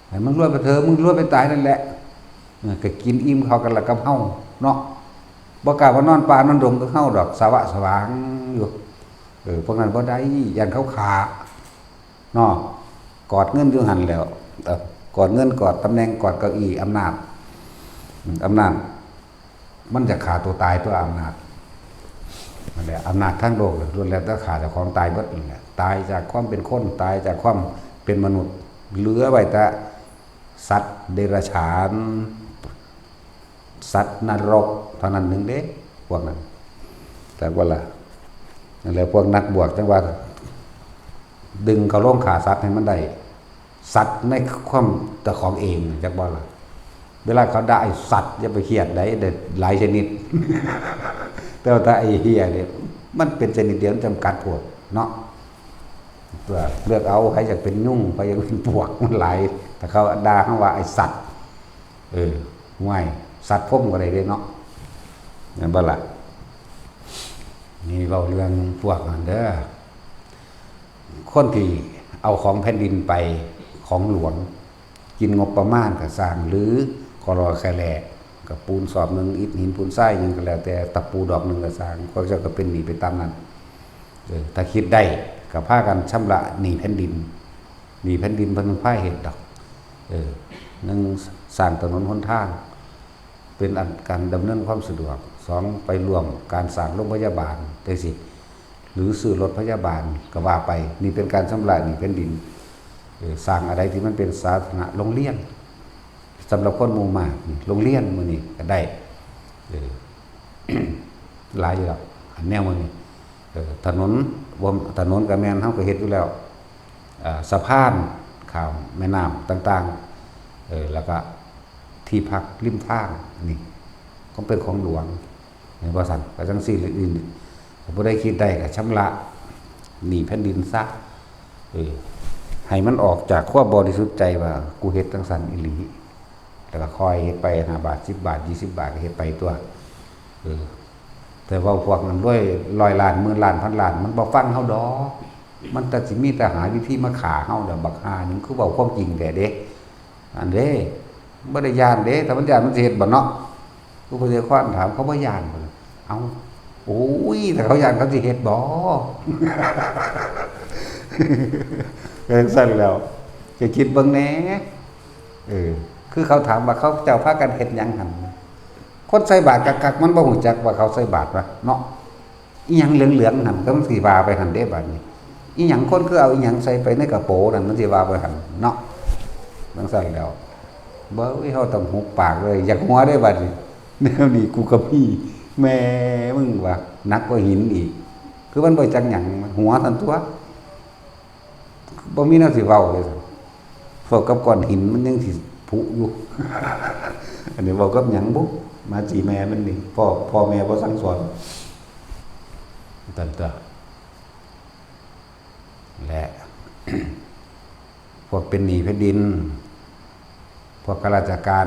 ให้มึงรวยไปเถอะ มึงรวยไปตายนั่นแหละ เออ ก็กินอิ่มเข้ากันละกับเฮาเนาะ บ่กล้ามานอนป่านอนดงกับเฮาดอก สวะสวางอยู่ เออ พวกนั้นบ่ได้ ย่านเขาฆ่า เนาะ กอดเงินอยู่หั่นแหล้ว เอ่อ กอดเงิน กอดตำแหน่ง กอดเก้าอี้อำนาจ อืม อำนาจ มันจะฆ่าตัวตายเพื่ออำนาจ นั่นแหละ อำนาจทางโลกล้วนแล้วแต่ฆ่าเจ้าของตายเบิดนั่นแหละ ตายจากความเป็นคน ตายจากความเป็นมนุษย์ เหลือไว้แต่สัตว์เดรัจฉาน สัตว์นรกเท่านั้นหนึ่งเด้ พวกนั้น แต่ว่าล่ะ นั่นแหละ พวกนักบวชจั่งว่า ดึงเข้าโรงฆ่าสัตว์ให้มันได้ สัตว์ในความเจ้าของเอง จักบ่ล่ะ เวลาเขาด่าไอ้สัตว์ อย่าไปเครียดได้ ได้หลายชนิด แต่ว่าถ้าไอ้เหี้ยเนี่ย มันเป็นชนิดเดียว มันจำกัดโพดเนาะ เพื่อเลือกเอา ใครอยากเป็นยุง ใครอยากเป็นปวก มันหลาย แต่เขาด่าเขาว่าไอ้สัตว์ เออ ห่วย สัตว์พรหมก็ได้เด้เนาะ แม่นบ่ล่ะ นี่เว้าเรื่องพวกนั้นเด้อ คนที่เอาของแผ่นดินไป ของหลวง กินงบประมาณก็ซ่าง หรือคอรอแคแลก็ปูนสอบหนึ่ง อิฐหินปูนทรายหยังก็แล้วแต่ ตะปูดอกหนึ่งก็ซ่าง พวกเจ้าก็เป็นหนี้ไปตามนั้น เออ ถ้าคิดได้ก็พากันชำระหนี้แผ่นดิน หนี้แผ่นดินเพิ่นพาเฮ็ดดอก เออ หนึ่ง สร้างถนนหนทาง เป็นอันการดำเนินความสะดวก สอง ไปร่วมการสร้างโรงพยาบาลจั่งซี้ หรือซื้อรถพยาบาลก็ว่าไป นี่เป็นการชำระหนี้แผ่นดิน เออ สร้างอะไรที่มันเป็นสาธารณะ โรงเรียน สำหรับคนหมู่มากนี่ โรงเรียนมื้อนี้ก็ได้ เออ หลายอยู่ดอก อันแนวมื้อนี้ เออ ถนน บ่ ถนนก็แม่น เฮาก็เฮ็ดอยู่แล้ว อ่า สะพานข้ามแม่น้ำต่างๆ เออ แล้วก็ที่พักริมทาง นี่ ก็เป็นของหลวง แม่นบ่ซั่น ก็จั่งซี้แหละ นี่ ถ้าผู้ใดคิดได้ก็ชำระหนี้แผ่นดินซะ เออ ให้มันออกจากความบริสุทธิ์ใจว่า กูเฮ็ดจั่งซั้นอีหลี แต่ก็ค่อยเฮ็ดไป ห้าบาท สิบบาท ยี่สิบบาท ก็เฮ็ดไปตั๊ว เออ แต่ว่าพวกนั้นรวยร้อยล้าน หมื่นล้าน พันล้าน มันบ่ฟังเฮาดอก มันแต่สิมีแต่หาวิธีมาฆ่าเฮาแหละ บักห่านี่ คือเว้าความจริงแท้เด้ อันเด้ บ่ได้ย้านเด้ ถ้ามันย้านมันสิเฮ็ดบ่เนาะ ผู้เพิ่นสิค้อนถาม เขาบ่ย้านบ่ล่ะ เอ้า โอ้ย ถ้าเขาย้านเขาสิเฮ็ดบ่ ก็จั่งซั่นแหล้ว จะคิดเบิ่งแหน่ เออ คือเขาถามว่าเขาเจ้าพากันเฮ็ดหยังหั่น คนใส่บาตรคักๆ มันบ่ฮู้จักว่าเขาใส่บาตรวะเนาะ อีหยังเหลืองๆหั่น ก็มันสิว่าไปหั่นเด้บัดนี้ อีหยังคนคือเอาอีหยังใส่ไปในกระโปรงนั่น มันสิว่าไปหั่นเนาะ จั่งซั่นแหล้ว เบ้ย เฮาต้องหุบปากเลย อยากหัวเด้บัดนี้ แนวนี้กูก็มี แม่มึงว่า หนักกว่าหินอีก คือมันบ่จักหยัง หัวซั่นตั๊ว บ่มีแนวสิเว้าเลย เว้ากับก้อนหินมันยังสิผุอยู่ อันนี้เว้ากับหยังบุ มาจีแม่มันนี่ พ่อ พ่อแม่บ่สั่งสอน ตันเตอ และ พวกเป็นหนี้แผ่นดิน พวกข้าราชการ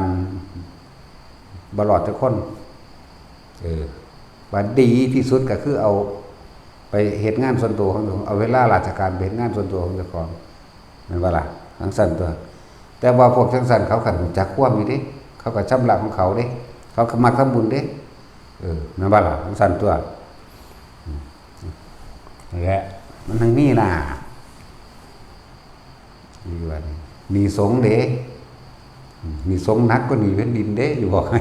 บ่รอดจักคน เออ ว่าดีที่สุดก็คือเอาไปเฮ็ดงานส่วนตัวของเจ้าของ เอาเวลาราชการไปเฮ็ดงานส่วนตัวของเจ้าของ แม่นบ่ล่ะ จั่งซั่นตั๊ว แต่ว่าพวกจั่งซั่นเขาก็ฮู้จักความอยู่เด้ เขาก็ชำระของเขาเด้ เขาก็มักทำบุญเด้ เออ แม่นบ่ล่ะ จั่งซั่นตั๊ว อืม นั่นแหละ มันทั้งนี้น่ะ นี่ว่านี่ หนี้สงฆ์เด้ อืม หนี้สงฆ์หนักกว่าหนี้แผ่นดินเด้ อยู่บอกให้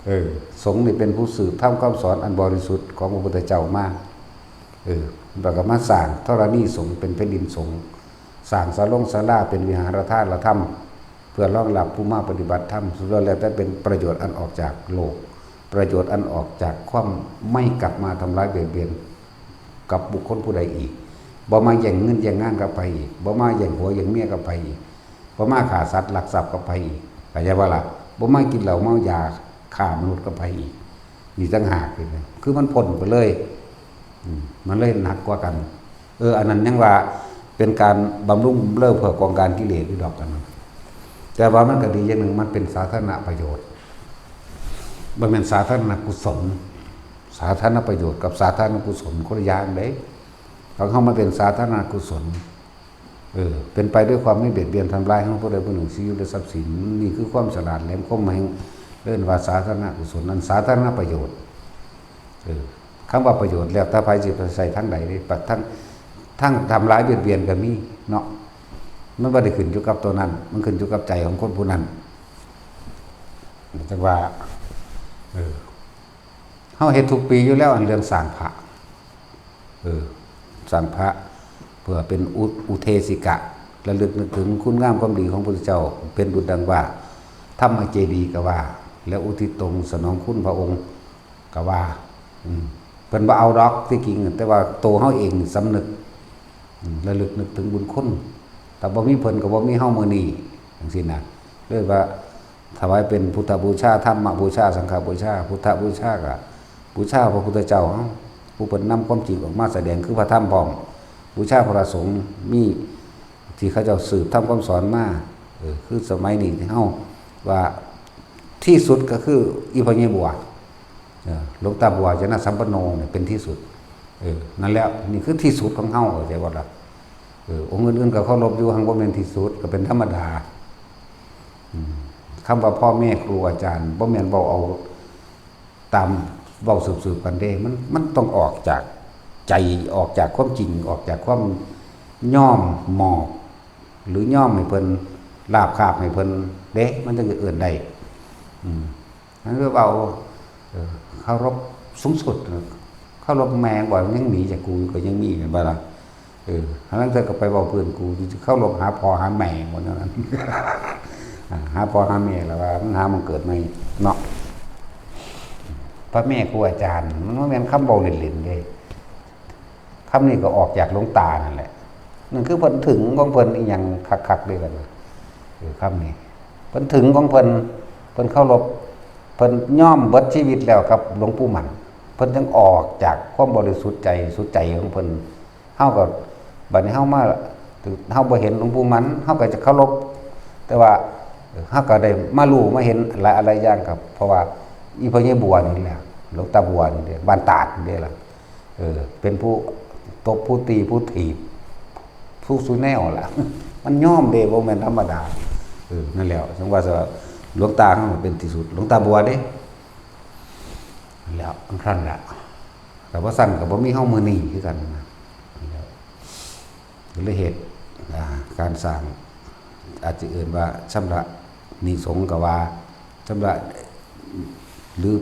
เออ สงฆ์นี่เป็นผู้สืบธรรมคำสอนอันบริสุทธิ์ของพระพุทธเจ้ามา เออ แล้วก็มาสร้างธรณีสงฆ์เป็นแผ่นดินสงฆ์ สร้างศาลงศาลาเป็นวิหารธาตุธรรม เพื่อรองรับผู้มาปฏิบัติธรรม สุดแล้วแต่เป็นประโยชน์อันออกจากโลก ประโยชน์อันออกจากความไม่กลับมาทำร้ายเบียดเบียนกับบุคคลผู้ใดอีก บ่มาแย่งเงินแย่งงานกับไผอีก บ่มาแย่งผัวแย่งเมียกับไผอีก บ่มาฆ่าสัตว์ลักทรัพย์กับไผอีก เข้าใจบ่ล่ะ บ่มากินเหล้าเมายาฆ่ามนุษย์กับไผอีก นี่ต่างหากเลยนะ คือมันพ้นไปเลย อืม มันเลยหนักกว่ากัน เออ อันนั้นยังว่าเป็นการบำรุงเลิกเพื่อกองการกิเลสอยู่ดอกกันนะ แต่ว่ามันก็ดีอย่างหนึ่ง มันเป็นสาธารณประโยชน์ บ่แม่นสาธารณกุศล สาธารณประโยชน์กับสาธารณกุศลคนละอย่างเด้ ของเฮามันเป็นสาธารณกุศล เออ เป็นไปด้วยความไม่เบียดเบียนทำร้ายของผู้ใดผู้หนึ่งชีวิตและทรัพย์สิน นี่คือความฉลาดแหลมคมแห่ง เอิ้นว่าสาธารณกุศล นั้นสาธารณประโยชน์ เออ คำว่าประโยชน์แล้วแต่ไผสิไปใส่ทางใดเด้ ปะ ทั้ง ทั้งทำร้ายเบียดเบียนก็มีเนาะ มันบ่ได้ขึ้นอยู่กับตัวนั้น มันขึ้นอยู่กับใจของคนผู้นั้น จั่งว่า เออ เฮาเฮ็ดทุกปีอยู่แล้ว อันเรื่องสร้างพระ เออ สร้างพระ เพื่อเป็นอุ อุเทสิกะ ระลึกนึกถึงคุณงามความดีของพระพุทธเจ้า เป็นดุจดังว่า ธรรมเจดีย์ก็ว่า และอุทิศตนสนองคุณพระองค์ก็ว่า อืม เพิ่นบ่เอาดอกที่จริง แต่ว่าตัวเฮาเองนี่สำนึก อืม ระลึกนึกถึงบุญคุณ ถ้าบ่มีเพิ่นก็บ่มีเฮามื้อนี้ จั่งซี้นะ เลยว่า ถวายเป็นพุทธบูชา ธรรมบูชา สังฆบูชา พุทธบูชาก็บูชาพระพุทธเจ้าเฮา ผู้เพิ่นนำความจริงออกมาแสดงคือพระธรรมพร้อม บูชาพระสงฆ์ มีที่เขาเจ้าสืบธรรมคำสอนมา เออ คือสมัยนี้ที่เฮาว่าที่สุดก็คืออีพ่อใหญ่บัว เออ หลวงตาบัวจนะสัมปันโนเนี่ยเป็นที่สุด เออ นั่นแหละ นี่คือที่สุดของเฮา เข้าใจบ่ล่ะ เออ องค์อื่นๆก็เคารพอยู่ หังบ่แม่นที่สุด ก็เป็นธรรมดา อืม คำว่าพ่อแม่ครูอาจารย์ บ่แม่นเว้าเอาตามเว้าสืบๆกันเด้ มัน มันต้องออกจากใจ ออกจากความจริง ออกจากความยอมมอบ หรือยอมให้เพิ่น ราบคาบให้เพิ่นเด้ มันจั่งสิเอิ้นได้ อืม นั่นคือเว้า เออ เคารพสูงสุด เคารพแม่บ่ ยังหนีจากกูก็ยังมี แม่นบ่ล่ะ เออ หาลางเทื่อก็ไปเว้าพื้นกู เคารพหาพ่อหาแม่หมดนั่น อ่า หาพ่อหาแม่แล้วว่า มึงหาหม่องเกิดใหม่เนาะ พ่อแม่ครูอาจารย์ มันบ่แม่นคำเว้าเล่นๆเด้ คำนี้ก็ออกจากหลวงตานั่นแหละ นั่นคือเพิ่นถึงของเพิ่นอีหยังคักๆเด้บัดนี้ เออ คำนี้ เพิ่นถึงของเพิ่น เพิ่นเคารพ เพิ่นยอมเบิดชีวิตแล้วกับหลวงปู่มั่น เพิ่นจึงออกจากความบริสุทธิ์ใจ สุดใจของเพิ่น เฮาก็ บัดนี้เฮามา เฮาบ่เห็นหลวงปู่มั่น เฮาก็จะเคารพ แต่ว่า เฮาก็ได้มารู้มาเห็นหลายอะไรอย่างครับ เพราะว่าอีพ่อใหญ่บัวนี่แหละ หลวงตาบัวนี่เด้ บ้านตาดนี่เด้ล่ะ เออ เป็นผู้ตบผู้ตีผู้ถีบ ผู้ซุแนวล่ะ มันยอมเด้ บ่แม่นธรรมดา เออ นั่นแหละ จังว่าหลวงตาเฮาเป็นที่สุด หลวงตาบัวเด้ แล้วอันนั้นล่ะ แต่ว่าซั่นก็บ่มีเฮามื้อนี้คือกันนะ ก็เลยเฮ็ด อ่า การสร้าง อาจจะเอิ้นว่าชำระหนี้สงฆ์ก็ว่า ชำระ หรือ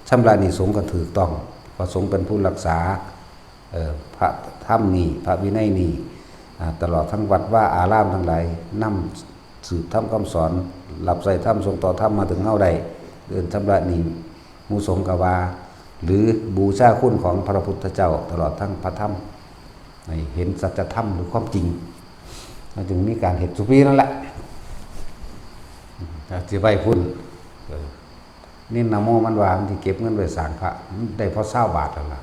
ชำระหนี้สงฆ์ก็ถูกต้อง เพราะสงฆ์เป็นผู้รักษา เอ่อ พระธรรมนี่ พระวินัยนี่ อ่า ตลอดทั้งวัดวาอารามทั้งหลาย นำสืบธรรมคำสอน รับใช้ธรรม ส่งต่อธรรมมาถึงเฮาได้ เอิ้นชำระหนี้หมู่สงฆ์ก็ว่า หรือบูชาคุณของพระพุทธเจ้า ตลอดทั้งพระธรรม ให้เห็นสัจธรรมหรือความจริง มันจึงมีการเฮ็ดสุปีนั่นแหละ ก็สิไปพุ้น เออ เณรนะโมมันว่ามันสิเก็บเงินไว้สร้างพระ มันได้พอซาวบาทแล้วล่ะ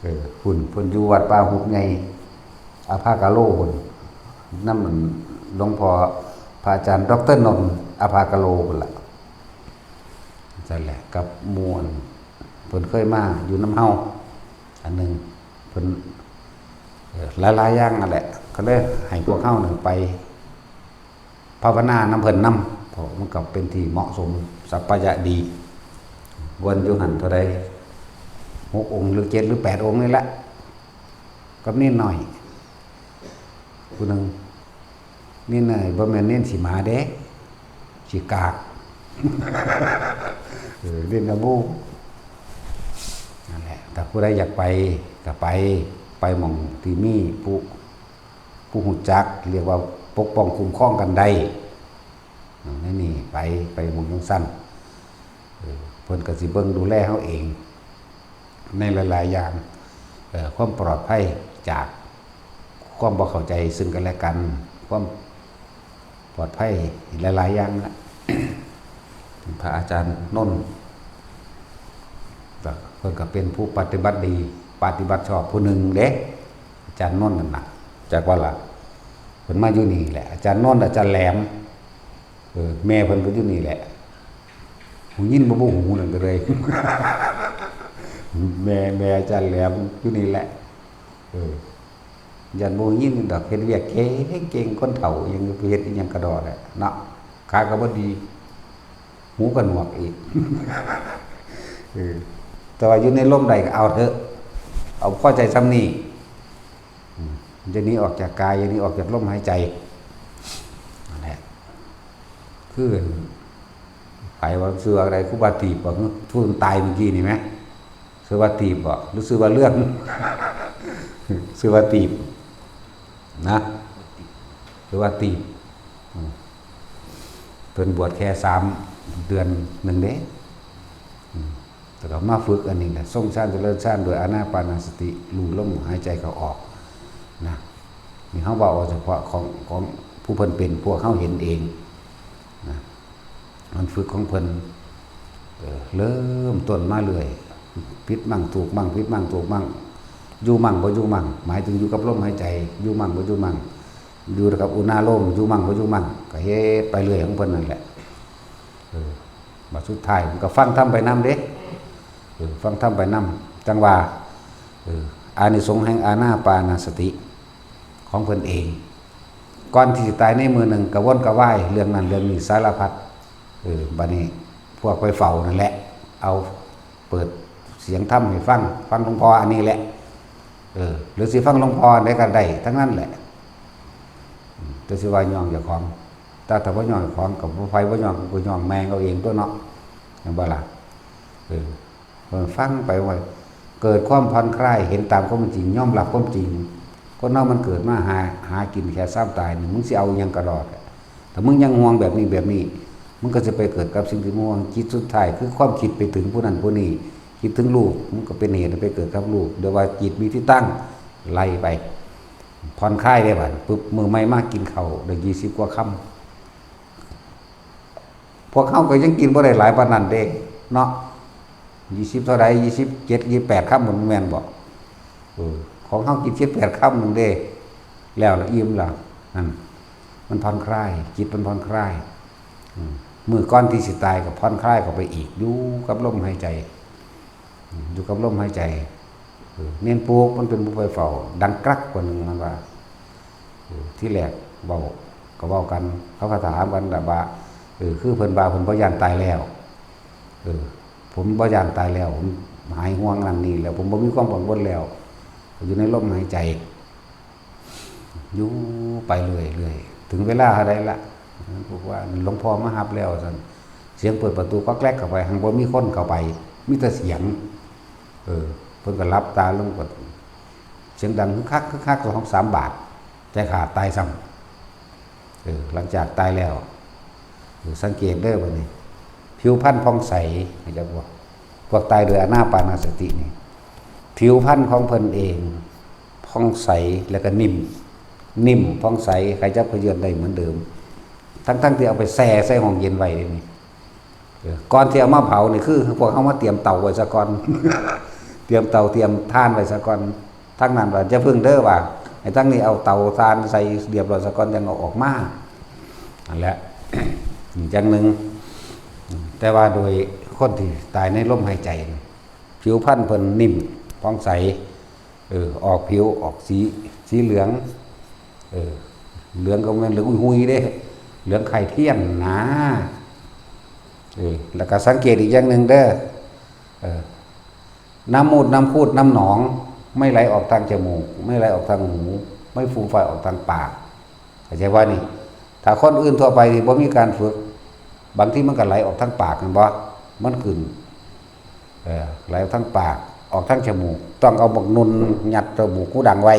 เออ พุ้น เพิ่นอยู่วัดป่าหุบใหญ่ อภากาโลพุ้น นำหลวงพ่อพระอาจารย์ดอกเตอร์นนท์ อภากาโลพุ้นล่ะ นั่นแหละ กับหมู่อันเพิ่นเคยมาอยู่นำเฮา อันหนึ่ง เพิ่น เอ่อ หลายๆอย่างนั่นแหละ ก็เลยให้พวกเฮานั่นไปภาวนานำเพิ่นนำ เพราะมันก็เป็นที่เหมาะสม สัปปายะดี วนอยู่หั่นเท่าใด หกองค์หรือเจ็ดหรือแปดองค์นี่แหละ กับเณรน้อย ผู้หนึ่ง เณรน้อย บ่แม่นเณรขี้หมาเด้ ขี้กาก เออ เณรนะโม นั่นแหละ ถ้าผู้ใดอยากไปก็ไป ไปหม่องที่มีผู้ ผู้รู้จัก เรียกว่าปกป้องคุ้มครองกันได้ นั่นนี่ ไป ไปหม่องจั่งซั่น เออ เพิ่นก็สิเบิ่งดูแลเฮาเอง ในหลายๆอย่าง เอ่อ ความปลอดภัยจากความบ่เข้าใจซึ่งกันและกัน ความปลอดภัยหลายๆอย่างนะ พระอาจารย์นนท์ ก็เพิ่นก็เป็นผู้ปฏิบัติดี ปฏิบัติชอบผู้หนึ่งเด้ อาจารย์นนท์นั่นน่ะ จากว่าล่ะ เพิ่นมาอยู่นี่แหละ อาจารย์นนท์ อาจารย์แหลม เออ แม่เพิ่นก็อยู่นี่แหละ หูยินบ่ บ่หูนั่นก็เลย แม่ แม่อาจารย์แหลมอยู่นี่แหละ เออ ย่านบ่ยินดอก เฮ็ดเวียกเก่งๆ คนเฒ่า ยังไปเฮ็ดอิหยังกะดอแหละเนาะ ขาก็บ่ดี หูก็หนวกอีก เออ แต่ว่าอยู่ในลมได้ก็เอาเถอะ เอาพอใจส่ำนี้ อืม อย่าหนีออกจากกาย อย่าหนีออกจากลมหายใจ นั่นแหละ คือ ไผว่าชื่อว่าอะไร ครูบาตีบบ่ คือผู้ตายเมื่อกี้นี่ไหม ชื่อว่าตีบบ่ หรือชื่อว่าเรื่อง ชื่อว่าตีบ นะ ชื่อว่าตีบ อืม เพิ่นบวชแค่สามเดือนหนึ่งเด้ อืม แต่ก็มาฝึกอันนี้แหละ ทรงฌานเจริญฌานโดยอานาปานสติ รู้ลมหายใจเข้าออก นะ นี่เฮาเว้าเอาเฉพาะของ ของผู้เพิ่นเป็น พวกเฮาเห็นเอง นะ มันฝึกของเพิ่น เอ่อ เริ่มต้นมาเรื่อย ผิดมั่งถูกมั่ง ผิดมั่งถูกมั่ง อยู่มั่งบ่อยู่มั่ง หมายถึงอยู่กับลมหายใจ อยู่มั่งบ่อยู่มั่ง อยู่กับอุณาโลม อยู่มั่งบ่อยู่มั่ง ก็เฮ็ดไปเรื่อยของเพิ่นนั่นแหละ เออ บัดสุดท้ายมันก็ฟังธรรมไปนำเด้ เออ ฟังธรรมไปนำ จั่งว่า เออ อานิสงส์แห่งอานาปานสติของเพิ่นเอง ก่อนที่สิตายในมื้อหนึ่งกระวนกระวายเรื่องนั้นเรื่องนี้สารพัด เออ บัดนี้พวกไปเฝ้านั่นแหละ เอาเปิดเสียงธรรมให้ฟัง ฟังหลวงพ่ออันนี้แหละ เออ หรือสิฟังหลวงพ่ออันใดก็ได้ทั้งนั้นแหละ อืม แต่สิว่าย่องเจ้าของ แต่ถ้าบ่ย่องเจ้าของก็บ่ ไผบ่ย่องก็ย่องแม่งเอาเองตั๊วเนาะ แม่นบ่ล่ะ เออ เออ ฟังไปว่า เกิดความผ่อนคลาย เห็นตามความเป็นจริง ยอมรับความจริง คนเฮามันเกิดมาหา หากินแค่ซามตายนี่ มึงสิเอาอิหยังก็รอดอะ ถ้ามึงยังห่วงแบบนี้แบบนี้ มึงก็สิไปเกิดกับสิ่งที่มึงห่วง จิตสุดท้ายคือความคิดไปถึงผู้นั้นผู้นี้ คิดถึงลูก มึงก็เป็นเหตุให้ไปเกิดกับลูก เดี๋ยวว่าจิตมีที่ตั้ง ไล่ไป ผ่อนคลายได้บัด ปึ๊บ มื้อใหม่มากินข้าวได้ยี่สิบกว่าคำ พวกเฮาก็ยังกินบ่ได้หลายปานนั้นเด้ เนาะ ยี่สิบเท่าใด ยี่สิบเจ็ด ยี่สิบแปดคำ มันแม่นบ่ เออ ของเฮากินสิบแปดคำหนึ่งเด้ แล้วละอิ่มละ นั่น มันผ่อนคลาย จิตมันผ่อนคลาย อืม มื้อก่อนที่สิตายก็ผ่อนคลายเข้าไปอีก อยู่กับลมหายใจ อืม อยู่กับลมหายใจ เออ เณรปลูกมันเป็นผู้ไปเฝ้า ดังกรักกว่าหนึ่งมันว่า เออ ที่แรกเว้า ก็เว้ากัน เขาก็ถามกันแบบว่า เออ คือเพิ่นว่าเพิ่นบ่ย้านตายแล้ว เออ ผมบ่ย้านตายแล้ว ผมหายห่วงนั่นนี่แล้ว ผมบ่มีความกังวลแล้ว อยู่ในลมหายใจ อยู่ไปเรื่อยๆ ถึงเวลาเท่าใดละ บอกว่าหลวงพ่อมารับแล้วซั่น เสียงเปิดประตูก๊อกแก๊กเข้าไป หังบ่มีคนเข้าไป มีแต่เสียง เออ เพิ่นก็หลับตาลงก็ เสียงดังคึกคัก คึกคัก สองสามบาท แต่ขาดตายซ้ำ เออ หลังจากตายแล้ว เออ สังเกตเด้อบัดนี้ ผิวพรรณผ่องใส เข้าใจบ่ พวกตายโดยอานาปานสตินี่ ผิวพรรณของเพิ่นเอง ผ่องใส แล้วก็นิ่ม นิ่ม ผ่องใส ใครจับขยื่นได้เหมือนเดิม ทั้งๆที่เอาไปแช่ใส่ห้องเย็นไว้เลยนี่ เออ ก่อนที่เอามาเผานี่คือ พวกเขามาเตรียมเตาไว้ซะก่อน เตรียมเตา เตรียมถ่านไว้ซะก่อน ทั้งนั้นว่าจะพึ่งเด้อว่า ไอ้ทั้งนี้เอาเตาถ่านใส่เรียบร้อยซะก่อน ยังเอาออกมา นั่นแหละ อีกอย่างหนึ่ง แต่ว่าโดยคนที่ตายในลมหายใจนี่ ผิวพรรณเพิ่นนิ่ม ผ่องใส เออ ออกผิว ออกสี สีเหลือง เออ เหลืองก็แม่นเหลืองหุยๆเด้ เหลืองไข่เทียนนะ เออ แล้วก็สังเกตอีกอย่างหนึ่งเด้อ เออ น้ำมูด น้ำคูด น้ำหนอง ไม่ไหลออกทางจมูก ไม่ไหลออกทางหู ไม่ฟูมฟายออกทางปาก เข้าใจว่านี่ ถ้าคนอื่นทั่วไปนี่บ่มีการฝึก บางทีมันก็ไหลออกทางปาก แม่นบ่ มันขึ้น เออ ไหลออกทางปาก ออกทางจมูก ต้องเอาบักนุ่นยัดจมูกหูดังไว้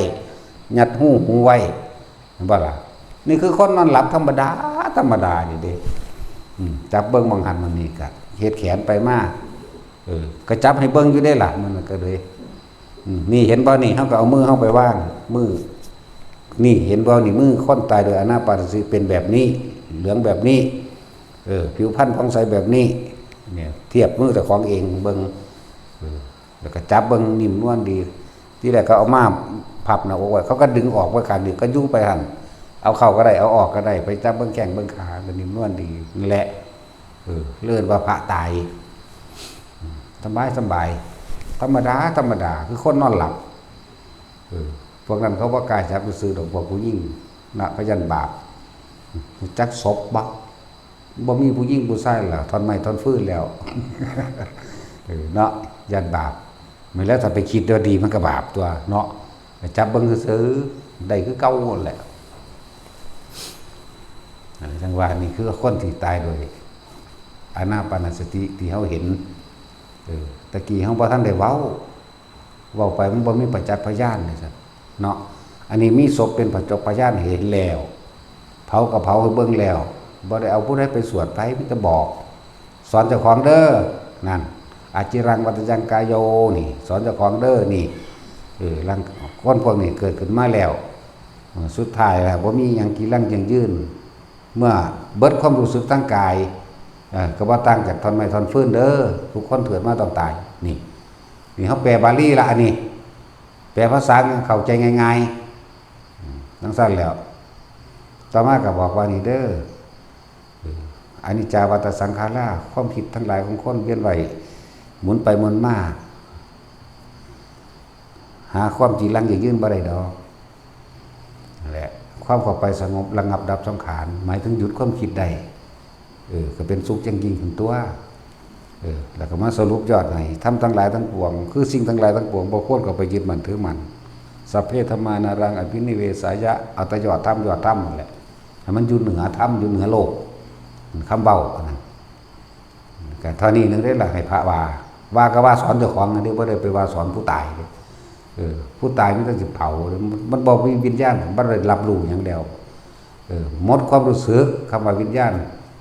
ยัดหูหูไว้ แม่นบ่ล่ะ นี่คือคนนอนหลับธรรมดา ธรรมดานี่เด้ อืม จับเบิ่งหม่องหั้นหม่องนี่ก็เฮ็ดแขนไปมา เออ ก็จับให้เบิ่งอยู่เด้ล่ะ มันก็เลย อืม นี่เห็นบ่นี่ เฮาก็เอามือเฮาไปวาง มือ นี่เห็นบ่นี่ มือคนตายโดยอานาปานสติเป็นแบบนี้ เหลืองแบบนี้ เออ ผิวพรรณผ่องใสแบบนี้ เนี่ย เทียบมือเจ้าของเองเบิ่ง เออ แล้วก็จับเบิ่งนิ่มนวลดี ที่แรกก็เอามาพับหน้าอกไว้ เขาก็ดึงออกไว้ข้างเดียว ก็อยู่ไปหั่น เอาเข้าก็ได้ เอาออกก็ได้ ไปจับเบิ่งแข้งเบิ่งขา ก็นิ่มนวลดี นั่นแหละ เออ เอิ้นว่าพระตาย สบายสบาย ธรรมดา ธรรมดา คือคนนอนหลับ เออ พวกนั้นเขาบ่กล้าจับซื่อๆดอก พวกผู้หญิงนะ เขาย้านบาป จักศพบ่ บ่มีผู้หญิงผู้ชายแล้ว ท่อนไม้ท่อนฟืนแล้ว เออ เนาะ ย้านบาป แม่นแล้ว ถ้าไปคิดว่าดีมันก็บาปตัวเนาะ ไปจับเบิ่งซื่อๆ ได้คือเก่านั่นแหละ อันนี้จังว่านี่คือคนที่ตายโดยอานาปานสติที่เฮาเห็น เออ ตะกี้เฮาบ่ทันได้เว้า เว้าไปมันบ่มีประจักษ์พยานเลยซั่นเนาะ อันนี้มีศพเป็นประจักษ์พยานเห็นแล้ว เผาก็เผาให้เบิ่งแล้ว บ่ได้เอาผู้ใดไปสวดไผ มีแต่บอก สอนเจ้าของเด้อ นั่น อาจิรังวัตยังกายโย นี่ สอนเจ้าของเด้อ นี่ เออ ร่าง คนพวกนี้เกิดขึ้นมาแล้ว เออ สุดท้ายแล้วบ่มีหยังกีรังยั่งยืน เมื่อเบิดความรู้สึกทางกาย เออ ก็บ่ต่างจากท่อนไม้ท่อนฟืนเด้อ ทุกคนเกิดมาต้องตาย นี่ นี่เฮาแปลบาลีละอันนี้ แปลภาษาเข้าใจง่ายๆ อืม จั่งซั้นแล้ว ต่อมาก็บอกว่านี่เด้อ เออ อนิจจาวัฏฏสังขารา ความคิดทั้งหลายของคนเวียนว่ายหมุนไปหมุนมา หาความจีรังยั่งยืนบ่ได้ดอก นั่นแหละ ความเข้าไปสงบระงับดับสังขาร หมายถึงหยุดความคิดได้ เออ ก็เป็นสุขอย่างยิ่งขึ้นตัว เออ แล้วก็มาสรุปยอดให้ ธรรมทั้งหลายทั้งปวง คือสิ่งทั้งหลายทั้งปวง บ่ควรเข้าไปยึดมั่นถือมั่น สัพเพธัมมานารังอภินิเวสายะ เอาแต่ยอดธรรม ยอดธรรมนั่นแหละ ให้มันอยู่เหนือธรรม อยู่เหนือโลก คำเว้าอันนั้น ก็เท่านี้นึงได้ละ ให้พระว่า ว่าก็ว่าสอนเจ้าของนั่นเด้ บ่ได้ไปว่าสอนผู้ตายเด้ เออ ผู้ตายมันต้องสิเผา มันบ่มีวิญญาณ มันบ่ได้รับรู้หยังแล้ว เออ หมดความรู้สึก คำว่าวิญญาณ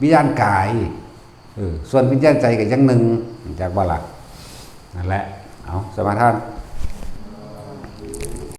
วิญญาณกาย เออ ส่วนวิญญาณใจก็อย่างหนึ่ง จักบ่ล่ะ นั่นแหละ เอา สมาทาน